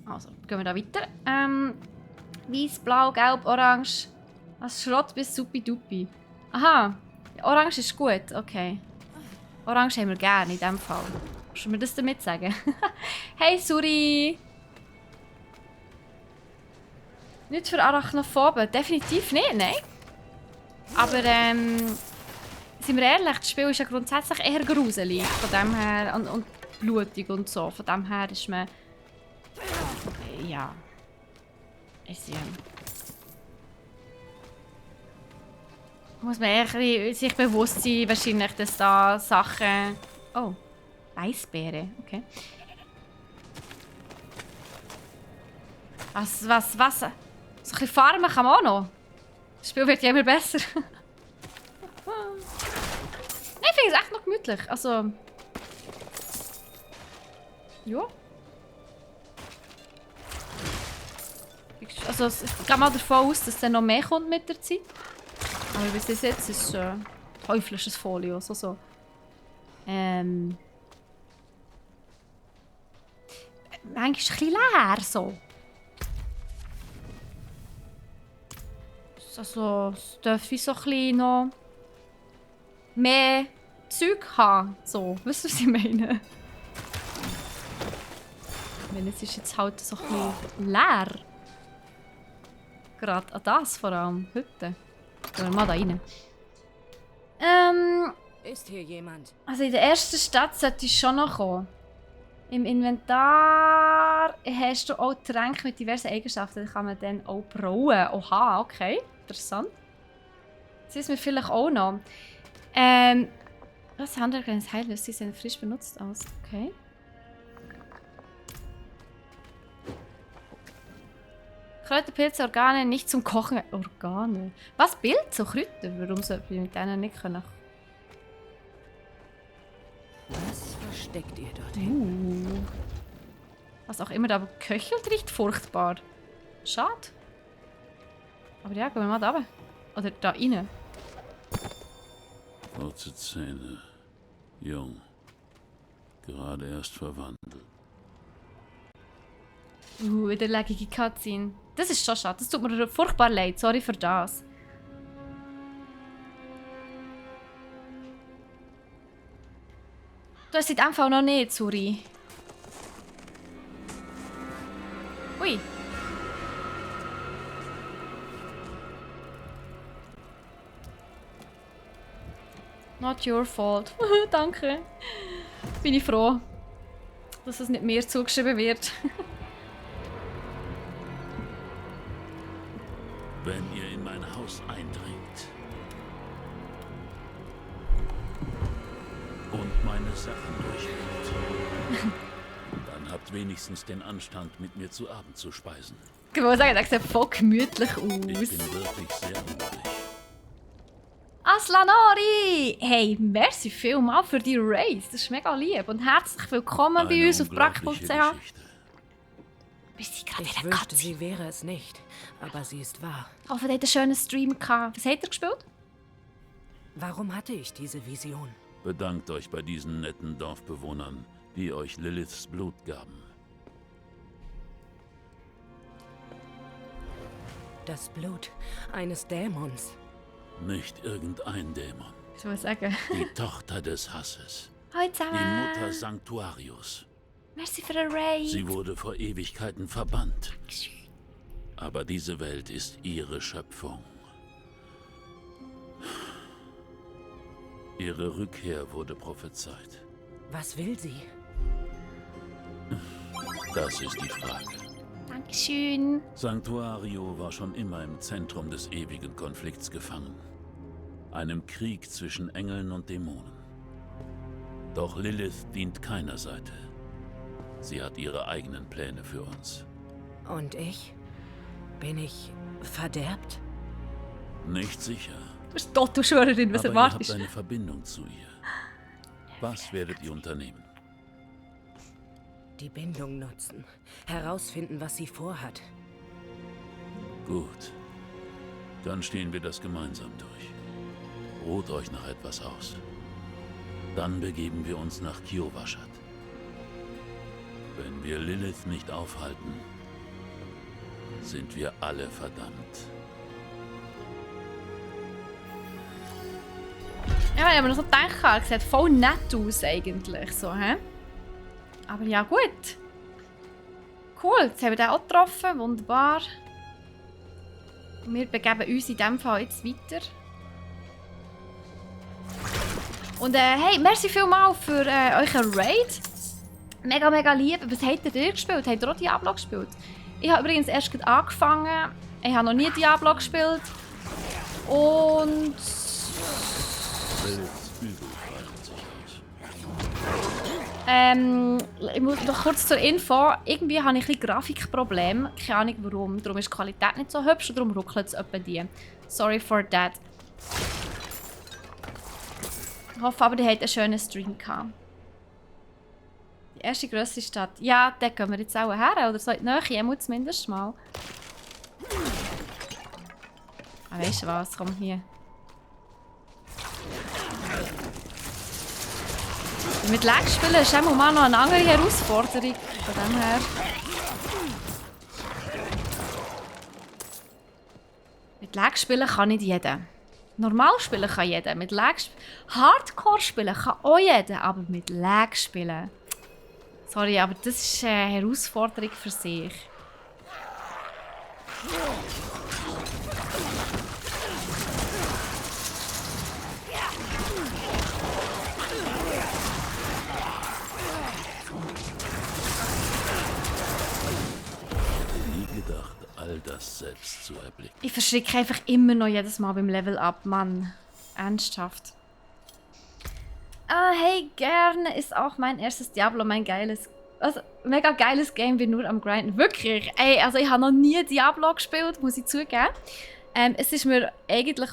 Speaker 1: Also, gehen wir da weiter. Weiß, blau, gelb, orange. Was Schrott bis Supi-Dupi. Aha, orange ist gut, okay. Orange haben wir gerne in diesem Fall. Kannst du mir das damit sagen? Hey, Suri! Nicht für Arachnophoben, definitiv nicht, nein. Aber sind wir ehrlich, das Spiel ist ja grundsätzlich eher gruselig. Von dem her, und blutig und so. Von dem her ist man... Ja. Ist ja... Muss man eher sich bewusst sein, wahrscheinlich, dass da Sachen... Oh, Eisbeere, okay. Was? So ein bisschen farmen kann man auch noch. Das Spiel wird ja immer besser. Ich finde es echt noch gemütlich. Also... Ja. Also ich gehe mal davon aus, dass dann noch mehr kommt mit der Zeit. Aber bis jetzt ist es teuflisches Folio. So. Manchmal ist es ein bisschen leer. So. Also es dürfte so ein bisschen noch mehr Zeug haben. So, weißt du, was ich meine? Ich meine, es ist jetzt halt so ein bisschen leer. Gerade an das vor allem, heute. Gehen wir mal da rein.
Speaker 6: Ist hier jemand?
Speaker 1: Also in der ersten Stadt sollte ich schon noch kommen. Im Inventar hast du auch Tränke mit diversen Eigenschaften. Die kann man dann auch brauen. Oha, okay. Interessant. Das ist mir vielleicht auch noch. Was handelt ein Heillös? Sie sehen frisch benutzt aus. Okay. Kräuterpilze, Organe, nicht zum Kochen. Organe? Was? Bild? So Kräuter? Warum sollte ich mit denen nicht können?
Speaker 6: Was versteckt ihr dort?
Speaker 1: Was auch immer da köchelt, riecht furchtbar. Schade. Aber ja, gehen wir mal da runter. Oder da rein.
Speaker 9: Kurze Zähne. Jung. Gerade erst verwandelt.
Speaker 1: Wieder lägige Cutscene. Das ist schon schade. Das tut mir furchtbar leid. Sorry für das. Du hast in dem Fall noch nicht, Suri. Ui. Not your fault. Danke. Bin ich froh, dass es nicht mir zugeschrieben wird.
Speaker 9: Wenn ihr in mein Haus eindringt und meine Sachen durchwühlt, dann habt wenigstens den Anstand, mit mir zu Abend zu speisen.
Speaker 1: Ich muss sagen, das sieht voll gemütlich aus.
Speaker 9: Ich bin wirklich sehr hungrig.
Speaker 1: Aslanori! Hey, merci vielmals für die Race. Das ist mega lieb. Und herzlich willkommen bei uns auf brack.ch. Wir sind gerade
Speaker 6: Ich
Speaker 1: wieder
Speaker 6: wünschte,
Speaker 1: Katze.
Speaker 6: sie wäre es nicht. Aber sie ist wahr.
Speaker 1: Ich hoffe, ihr habt einen schönen Stream gehabt. Was habt ihr gespielt?
Speaker 6: Warum hatte ich diese Vision?
Speaker 9: Bedankt euch bei diesen netten Dorfbewohnern, die euch Liliths Blut gaben.
Speaker 6: Das Blut eines Dämons.
Speaker 9: Nicht irgendein Dämon.
Speaker 1: Ich soll sagen.
Speaker 9: Die Tochter des Hasses.
Speaker 1: Hallo
Speaker 9: Die
Speaker 1: zusammen.
Speaker 9: Mutter Sanctuarius.
Speaker 1: Merci für den Raid.
Speaker 9: Sie wurde vor Ewigkeiten verbannt. Aber diese Welt ist ihre Schöpfung. Ihre Rückkehr wurde prophezeit.
Speaker 6: Was will sie?
Speaker 9: Das ist die Frage.
Speaker 1: Dankeschön.
Speaker 9: Sanctuario war schon immer im Zentrum des ewigen Konflikts gefangen. Einem Krieg zwischen Engeln und Dämonen. Doch Lilith dient keiner Seite. Sie hat ihre eigenen Pläne für uns.
Speaker 6: Und ich? Bin ich verderbt?
Speaker 9: Nicht sicher.
Speaker 1: Du bist Toto-Schwörerin, was
Speaker 9: Aber
Speaker 1: erwartest
Speaker 9: ihr habt eine Verbindung zu ihr. Was werdet ihr unternehmen?
Speaker 6: Die Bindung nutzen. Herausfinden, was sie vorhat.
Speaker 9: Gut. Dann stehen wir das gemeinsam durch. Ruht euch noch etwas aus. Dann begeben wir uns nach Kiovashat. Wenn wir Lilith nicht aufhalten, sind wir alle verdammt.
Speaker 1: Ja, ich habe mir noch so gedacht, es sieht voll nett aus eigentlich, so, hä? Aber ja, gut. Cool, jetzt haben wir den auch getroffen, wunderbar. Und wir begeben uns in diesem Fall jetzt weiter. Und hey, merci vielmals für euren Raid. Mega, mega lieb. Was habt ihr gespielt? Habt ihr auch Diablo gespielt? Ich habe übrigens erst gerade angefangen. Ich habe noch nie Diablo gespielt. Und...
Speaker 9: Liliths Übel breitet sich aus.
Speaker 1: Ich muss noch kurz zur Info. Irgendwie habe ich ein bisschen Grafikprobleme. Keine Ahnung warum. Darum ist die Qualität nicht so hübsch und darum ruckelt es etwa die. Sorry for that. Ich hoffe aber, ihr habt einen schönen Stream gehabt. Die erste grössere Stadt. Ja, da gehen wir jetzt auch her. Oder so in die Nähe, zumindest mal. Ah, weißt du was? Komm hier. Mit Lag spielen ist immer mal noch eine andere Herausforderung. Von dem her. Mit Lag spielen kann nicht jeder. Normal spielen kann jeder. Mit Lag Hardcore spielen kann auch jeder, aber mit Lag spielen. Sorry, aber das ist eine Herausforderung für sich.
Speaker 9: All das selbst zu erblicken.
Speaker 1: Ich verschrecke einfach immer noch jedes Mal beim Level Up, Mann. Ernsthaft. Ah, hey, gerne ist auch mein erstes Diablo, mein geiles, also mega geiles Game, bin nur am Grinden. Wirklich, ey, also ich habe noch nie Diablo gespielt, muss ich zugeben. Es ist mir eigentlich,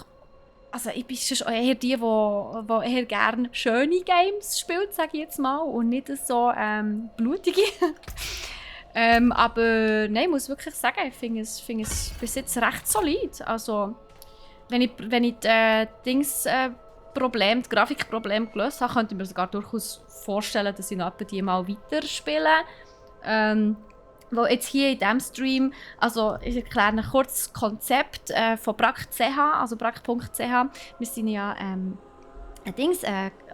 Speaker 1: also ich bin schon eher die eher gerne schöne Games spielt, sage ich jetzt mal, und nicht so blutige. Aber nein, ich muss wirklich sagen, ich finde es bis jetzt recht solid. Also, wenn ich das Grafikproblem gelöst habe, könnte ich mir sogar durchaus vorstellen, dass ich noch die mal weiterspiele. Weil jetzt hier in diesem Stream, also ich erkläre ein kurzes Konzept von Brack.ch, also brack.ch. Wir sind ja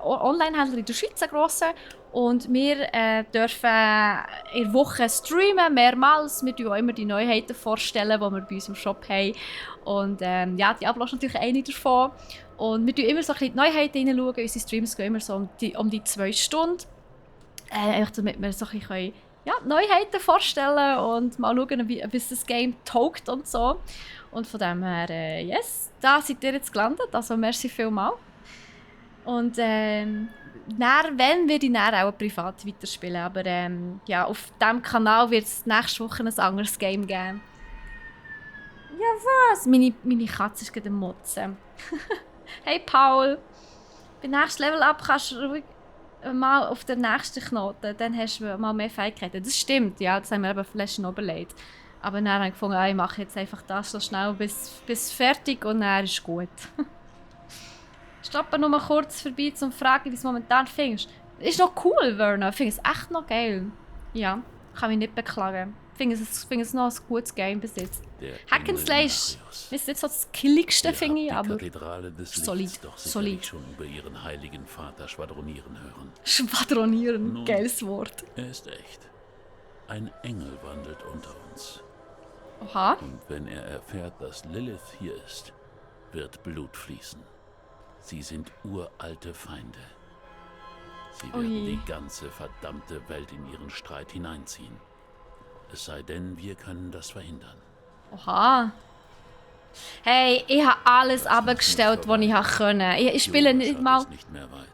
Speaker 1: Online-Händler in der Schweiz, ein grosser. Und wir dürfen in der Woche streamen, mehrmals. Wir stellen auch immer die Neuheiten vorstellen, die wir bei uns im Shop haben. Und ja, Diablo ist natürlich eine davon. Und wir schauen immer so ein bisschen die Neuheiten hineinschauen. Unsere Streams gehen immer so um die 2 Stunden. Damit wir so ein bisschen Neuheiten vorstellen und mal schauen, wie das Game taugt und so. Und von dem her, yes, da seid ihr jetzt gelandet. Also merci vielmals. Und wenn wir die auch privat weiterspielen. Aber ja, auf diesem Kanal wird es nächste Woche ein anderes Game geben. Ja, was? Meine Katze ist gerade am Motzen. Hey Paul, beim nächsten Level Up kannst du ruhig mal auf den nächsten Knoten, dann hast du mal mehr Fähigkeiten. Das stimmt, ja, das haben wir eben vielleicht schon überlegt. Aber dann habe ich gefunden, ich mache jetzt einfach das so schnell bis fertig und dann ist gut. Stoppen nur mal kurz vorbei, um zu fragen, wie du es momentan findest. Ist noch cool, Werner. Ich finde es echt noch geil. Ja, kann mich nicht beklagen. Ich finde es noch ein gutes Game bis jetzt. Hack and Slay ist nicht so das killigste, finde ich, aber solid.
Speaker 9: Solid. Schon über ihren heiligen Vater schwadronieren hören.
Speaker 1: Schwadronieren,
Speaker 9: Nun,
Speaker 1: geiles Wort.
Speaker 9: Er ist echt. Ein Engel wandelt unter uns.
Speaker 1: Oha.
Speaker 9: Und wenn er erfährt, dass Lilith hier ist, wird Blut fließen. Sie sind uralte Feinde. Sie werden die ganze verdammte Welt in ihren Streit hineinziehen. Es sei denn, wir können das verhindern.
Speaker 1: Oha. Hey, ich habe alles abgestellt, was ich konnte. Ich spiele nicht mal...
Speaker 9: Nicht mehr weit.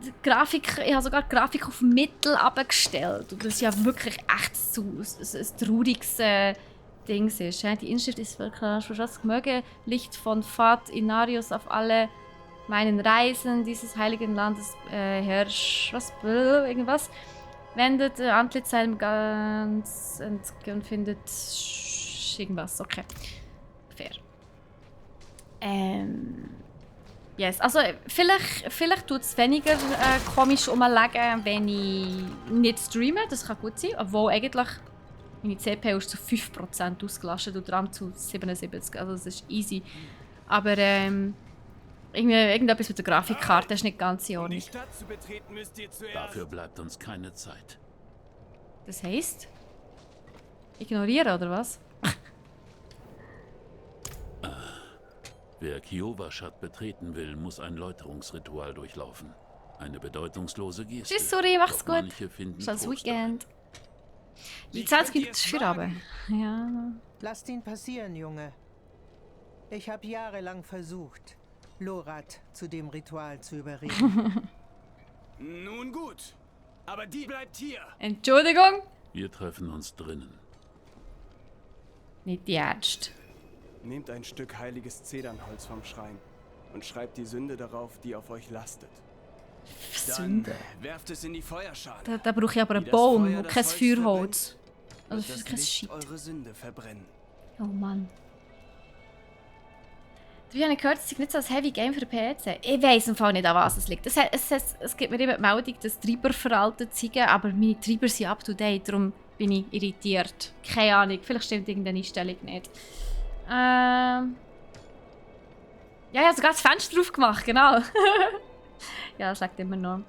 Speaker 1: Ich habe sogar die Grafik auf Mittel abgestellt. Und das ist ja wirklich echt so ein trauriges Ding ist. Die Inschrift ist wirklich schon das möge Licht von Pfad Inarius auf alle meinen Reisen dieses heiligen Landes herrscht. Irgendwas. Wendet Antlitz seinem ganz und findet irgendwas. Okay. Fair. Yes. Also vielleicht tut es weniger komisch umlegen, wenn ich nicht streame. Das kann gut sein. Obwohl eigentlich meine CPU ist zu 5% ausgelastet und RAM zu 77%. Also das ist easy. Aber irgendetwas mit der Grafikkarte ist nicht ganz in Ordnung.
Speaker 9: Dafür bleibt uns keine Zeit.
Speaker 1: Das heisst? Ignorieren, oder was?
Speaker 9: Wer Kiowa-Stadt betreten will, muss ein Läuterungsritual durchlaufen. Eine bedeutungslose Geste.
Speaker 1: Tschüss, sorry, mach's
Speaker 9: Doch
Speaker 1: gut.
Speaker 9: Schönes
Speaker 1: Weekend. Die 20 Minuten ist für Abend. Ja.
Speaker 10: Lasst ihn passieren, Junge. Ich habe jahrelang versucht, Lorath zu dem Ritual zu überreden.
Speaker 8: Nun gut, aber die bleibt hier.
Speaker 1: Entschuldigung?
Speaker 9: Wir treffen uns drinnen.
Speaker 1: Nicht ernst.
Speaker 11: Nehmt ein Stück heiliges Zedernholz vom Schrein und schreibt die Sünde darauf, die auf euch lastet.
Speaker 1: Sünde?
Speaker 11: Dann werft es in die Feuerschale.
Speaker 1: Da brauche ich aber einen Baum und kein Feuerholz. Also kein Shit.
Speaker 11: Eure Sünde verbrennen.
Speaker 1: Oh Mann. Wie habe ich gehört, es ist nicht so ein Heavy Game für den PC. Ich weiss im Fall nicht, an was es liegt. Es gibt mir immer die Meldung, dass Treiber veraltet sind, aber meine Treiber sind up to date, darum bin ich irritiert. Keine Ahnung, vielleicht stimmt irgendeine Einstellung nicht. Ja, ich habe sogar das Fenster drauf gemacht, genau. Ja, das sagt immer noch.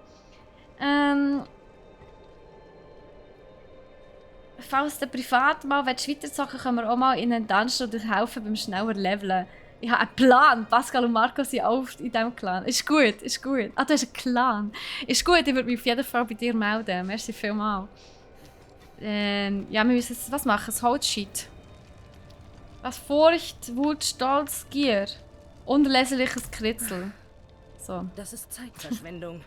Speaker 1: Falls du privat mal weiterzocken können wir auch mal in einen Dungeon oder helfen beim schneller Leveln. Ich habe einen Plan. Pascal und Marco sind auch in diesem Clan. Ist gut, ist gut. Ah, du hast einen Clan. Ist gut, ich würde mich auf jeden Fall bei dir melden. Merci vielmals. Ja, wir müssen was machen? Das Holzschied. Was Furcht, Wut, Stolz, Gier. Unerlässliches Kritzel. So.
Speaker 6: Das ist Zeitverschwendung.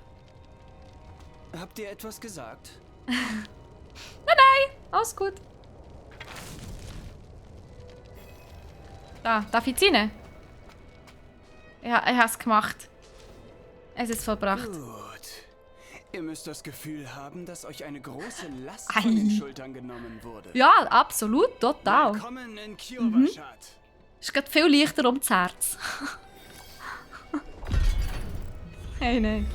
Speaker 11: Habt ihr etwas gesagt?
Speaker 1: Nein, alles gut. Darf ich rein? Ja, ich habe es gemacht. Es ist vollbracht.
Speaker 11: Gut. Ihr müsst das Gefühl haben, dass euch eine große Last von den Schultern genommen wurde.
Speaker 1: Ja, absolut, total.
Speaker 11: Willkommen in Kiowa-Stadt.
Speaker 1: Ist gerade viel leichter ums Herz. Hey, nein.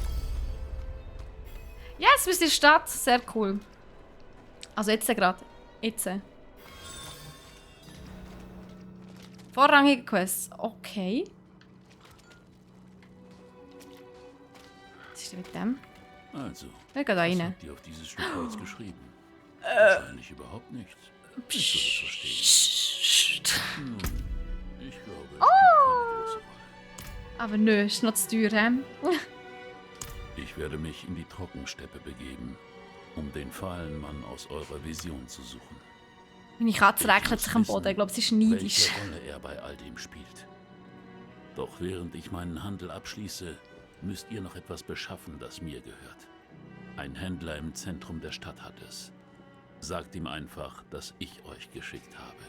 Speaker 1: Yes, wir sind in der Stadt. Sehr cool. Also jetzt gerade. Jetzt. Vorrangige Quests. Okay. Was ist denn mit dem?
Speaker 9: Also,
Speaker 1: Wer geht da rein?
Speaker 9: was habt ihr auf dieses Stück Holz geschrieben? Wahrscheinlich überhaupt nichts. Ich würde es verstehen. Nun, ich glaube, es spielt keine große Rolle.
Speaker 1: Aber nö, ist noch zu teuer, hä?
Speaker 9: Ich werde mich in die Trockensteppe begeben, um den fahlen Mann aus eurer Vision zu suchen.
Speaker 1: Meine Katze räkelt sich am Boden. Ich glaube, sie ist neidisch.
Speaker 9: Welche Rolle er bei all dem spielt. Doch während ich meinen Handel abschließe, müsst ihr noch etwas beschaffen, das mir gehört. Ein Händler im Zentrum der Stadt hat es. Sagt ihm einfach, dass ich euch geschickt habe.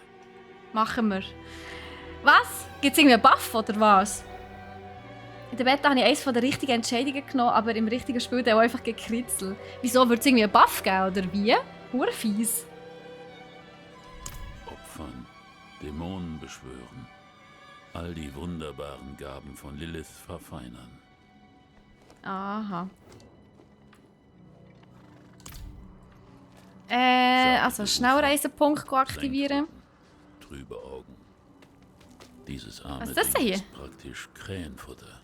Speaker 1: Machen wir. Was? Gibt es irgendwie einen Buff oder was? In der Beta habe ich eines der richtigen Entscheidungen genommen, aber im richtigen Spiel dann auch einfach gekritzelt. Wieso? Wird es irgendwie einen Buff geben oder wie? Hure fies.
Speaker 9: Opfern, Dämonen beschwören, all die wunderbaren Gaben von Lilith verfeinern.
Speaker 1: Aha. Also Schnellreisepunkt aktivieren.
Speaker 9: Trübe Augen. Dieses arme
Speaker 1: Was ist das denn
Speaker 9: Ding
Speaker 1: hier?
Speaker 9: ist praktisch Krähenfutter.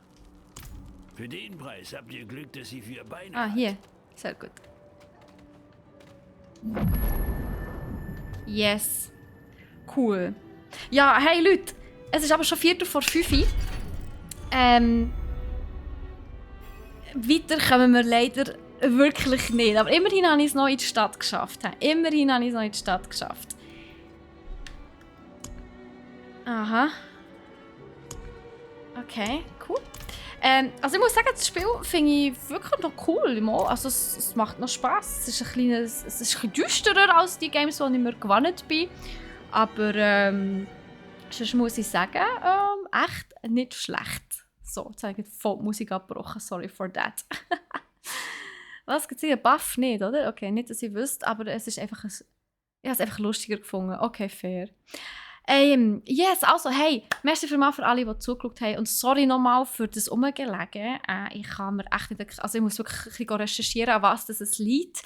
Speaker 7: Für den Preis habt ihr Glück, dass sie 4 Beine
Speaker 1: Ah,
Speaker 7: hat.
Speaker 1: hier. Sehr gut. Yes. Cool. Ja, hey Leute. Es ist aber schon 4:45. Weiter kommen wir leider wirklich nicht. Aber immerhin habe ich es noch in die Stadt geschafft. Immerhin habe ich es noch in die Stadt geschafft. Aha. Okay, cool.
Speaker 12: Also ich muss sagen, das Spiel finde ich wirklich noch cool. Also es macht noch Spass. Es ist ein bisschen düsterer als die Games, die ich mir gewohnt bin. Aber sonst muss ich sagen, echt nicht schlecht. So, jetzt habe ich voll die Musik abgebrochen. Sorry for that. Was, gibt es hier? Buff nicht, oder? Okay, nicht, dass ich wüsste, aber es ist einfach ich habe es einfach lustiger gefunden. Okay, fair. Yes, also, hey, merci für alle, die zugeschaut haben. Und sorry nochmal für das Umgelegen. Ich kann mir echt nicht, also ich muss wirklich ein bisschen recherchieren, an was das es liegt.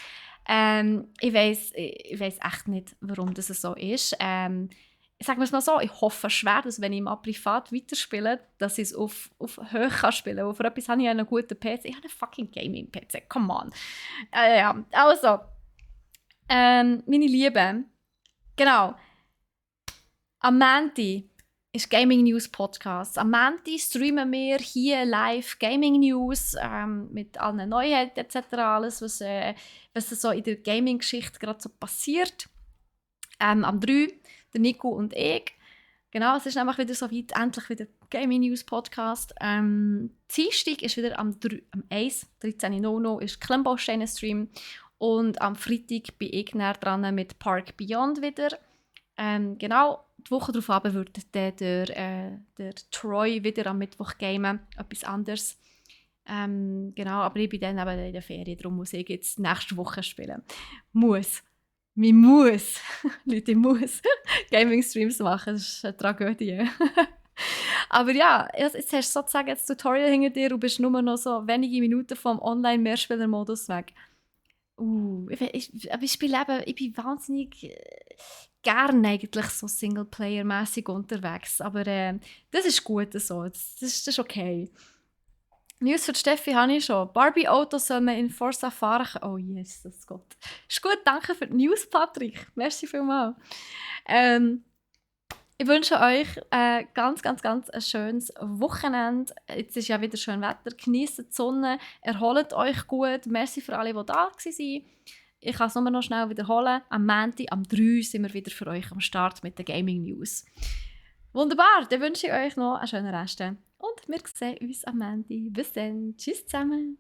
Speaker 12: Ich weiss echt nicht, warum das so ist. Ich sage es mal so, ich hoffe schwer, dass wenn ich mal privat weiterspiele, dass ich es auf hoch spielen kann. Für etwas habe ich einen guten PC. Ich habe einen fucking Gaming-PC, come on. Ja, also, meine Lieben, genau. Am Montag ist Gaming News Podcast. Am Montag streamen wir hier live Gaming News mit allen Neuheiten etc. Alles, was so in der Gaming-Geschichte gerade so passiert. Am 3, der Nico und ich. Genau, es ist nämlich wieder so weit, endlich wieder Gaming News Podcast. Dienstag ist wieder am 1, 13.00 ist Klemmbausteine-Stream. Und am Freitag bin ich näher dran mit Park Beyond wieder. Genau, die Woche darauf wird der Troy wieder am Mittwoch gamen. Etwas anderes. Genau, aber ich bin dann eben in der Ferien, darum muss ich jetzt nächste Woche spielen. Man muss, Leute, ich muss Gaming-Streams machen, das ist eine Tragödie. Aber ja, jetzt hast du sozusagen das Tutorial hinter dir und bist nur noch so wenige Minuten vom Online-Mehrspieler-Modus weg. Ich bin wahnsinnig gerne eigentlich so Singleplayer-mässig unterwegs, aber das ist gut so, das ist okay. News für Steffi habe ich schon. Barbie-Autos soll man in Forza fahren. Oh Jesus Gott. Ist gut, danke für die News, Patrick. Merci vielmals. Ich wünsche euch ganz ein schönes Wochenende. Jetzt ist ja wieder schön Wetter. Genießt die Sonne, erholt euch gut. Merci für alle, die da waren. Ich kann es nur noch schnell wiederholen. Am Montag, am 3 sind wir wieder für euch am Start mit den Gaming News. Wunderbar, dann wünsche ich euch noch einen schönen Rest. Und wir sehen uns am Montag. Bis dann. Tschüss zusammen.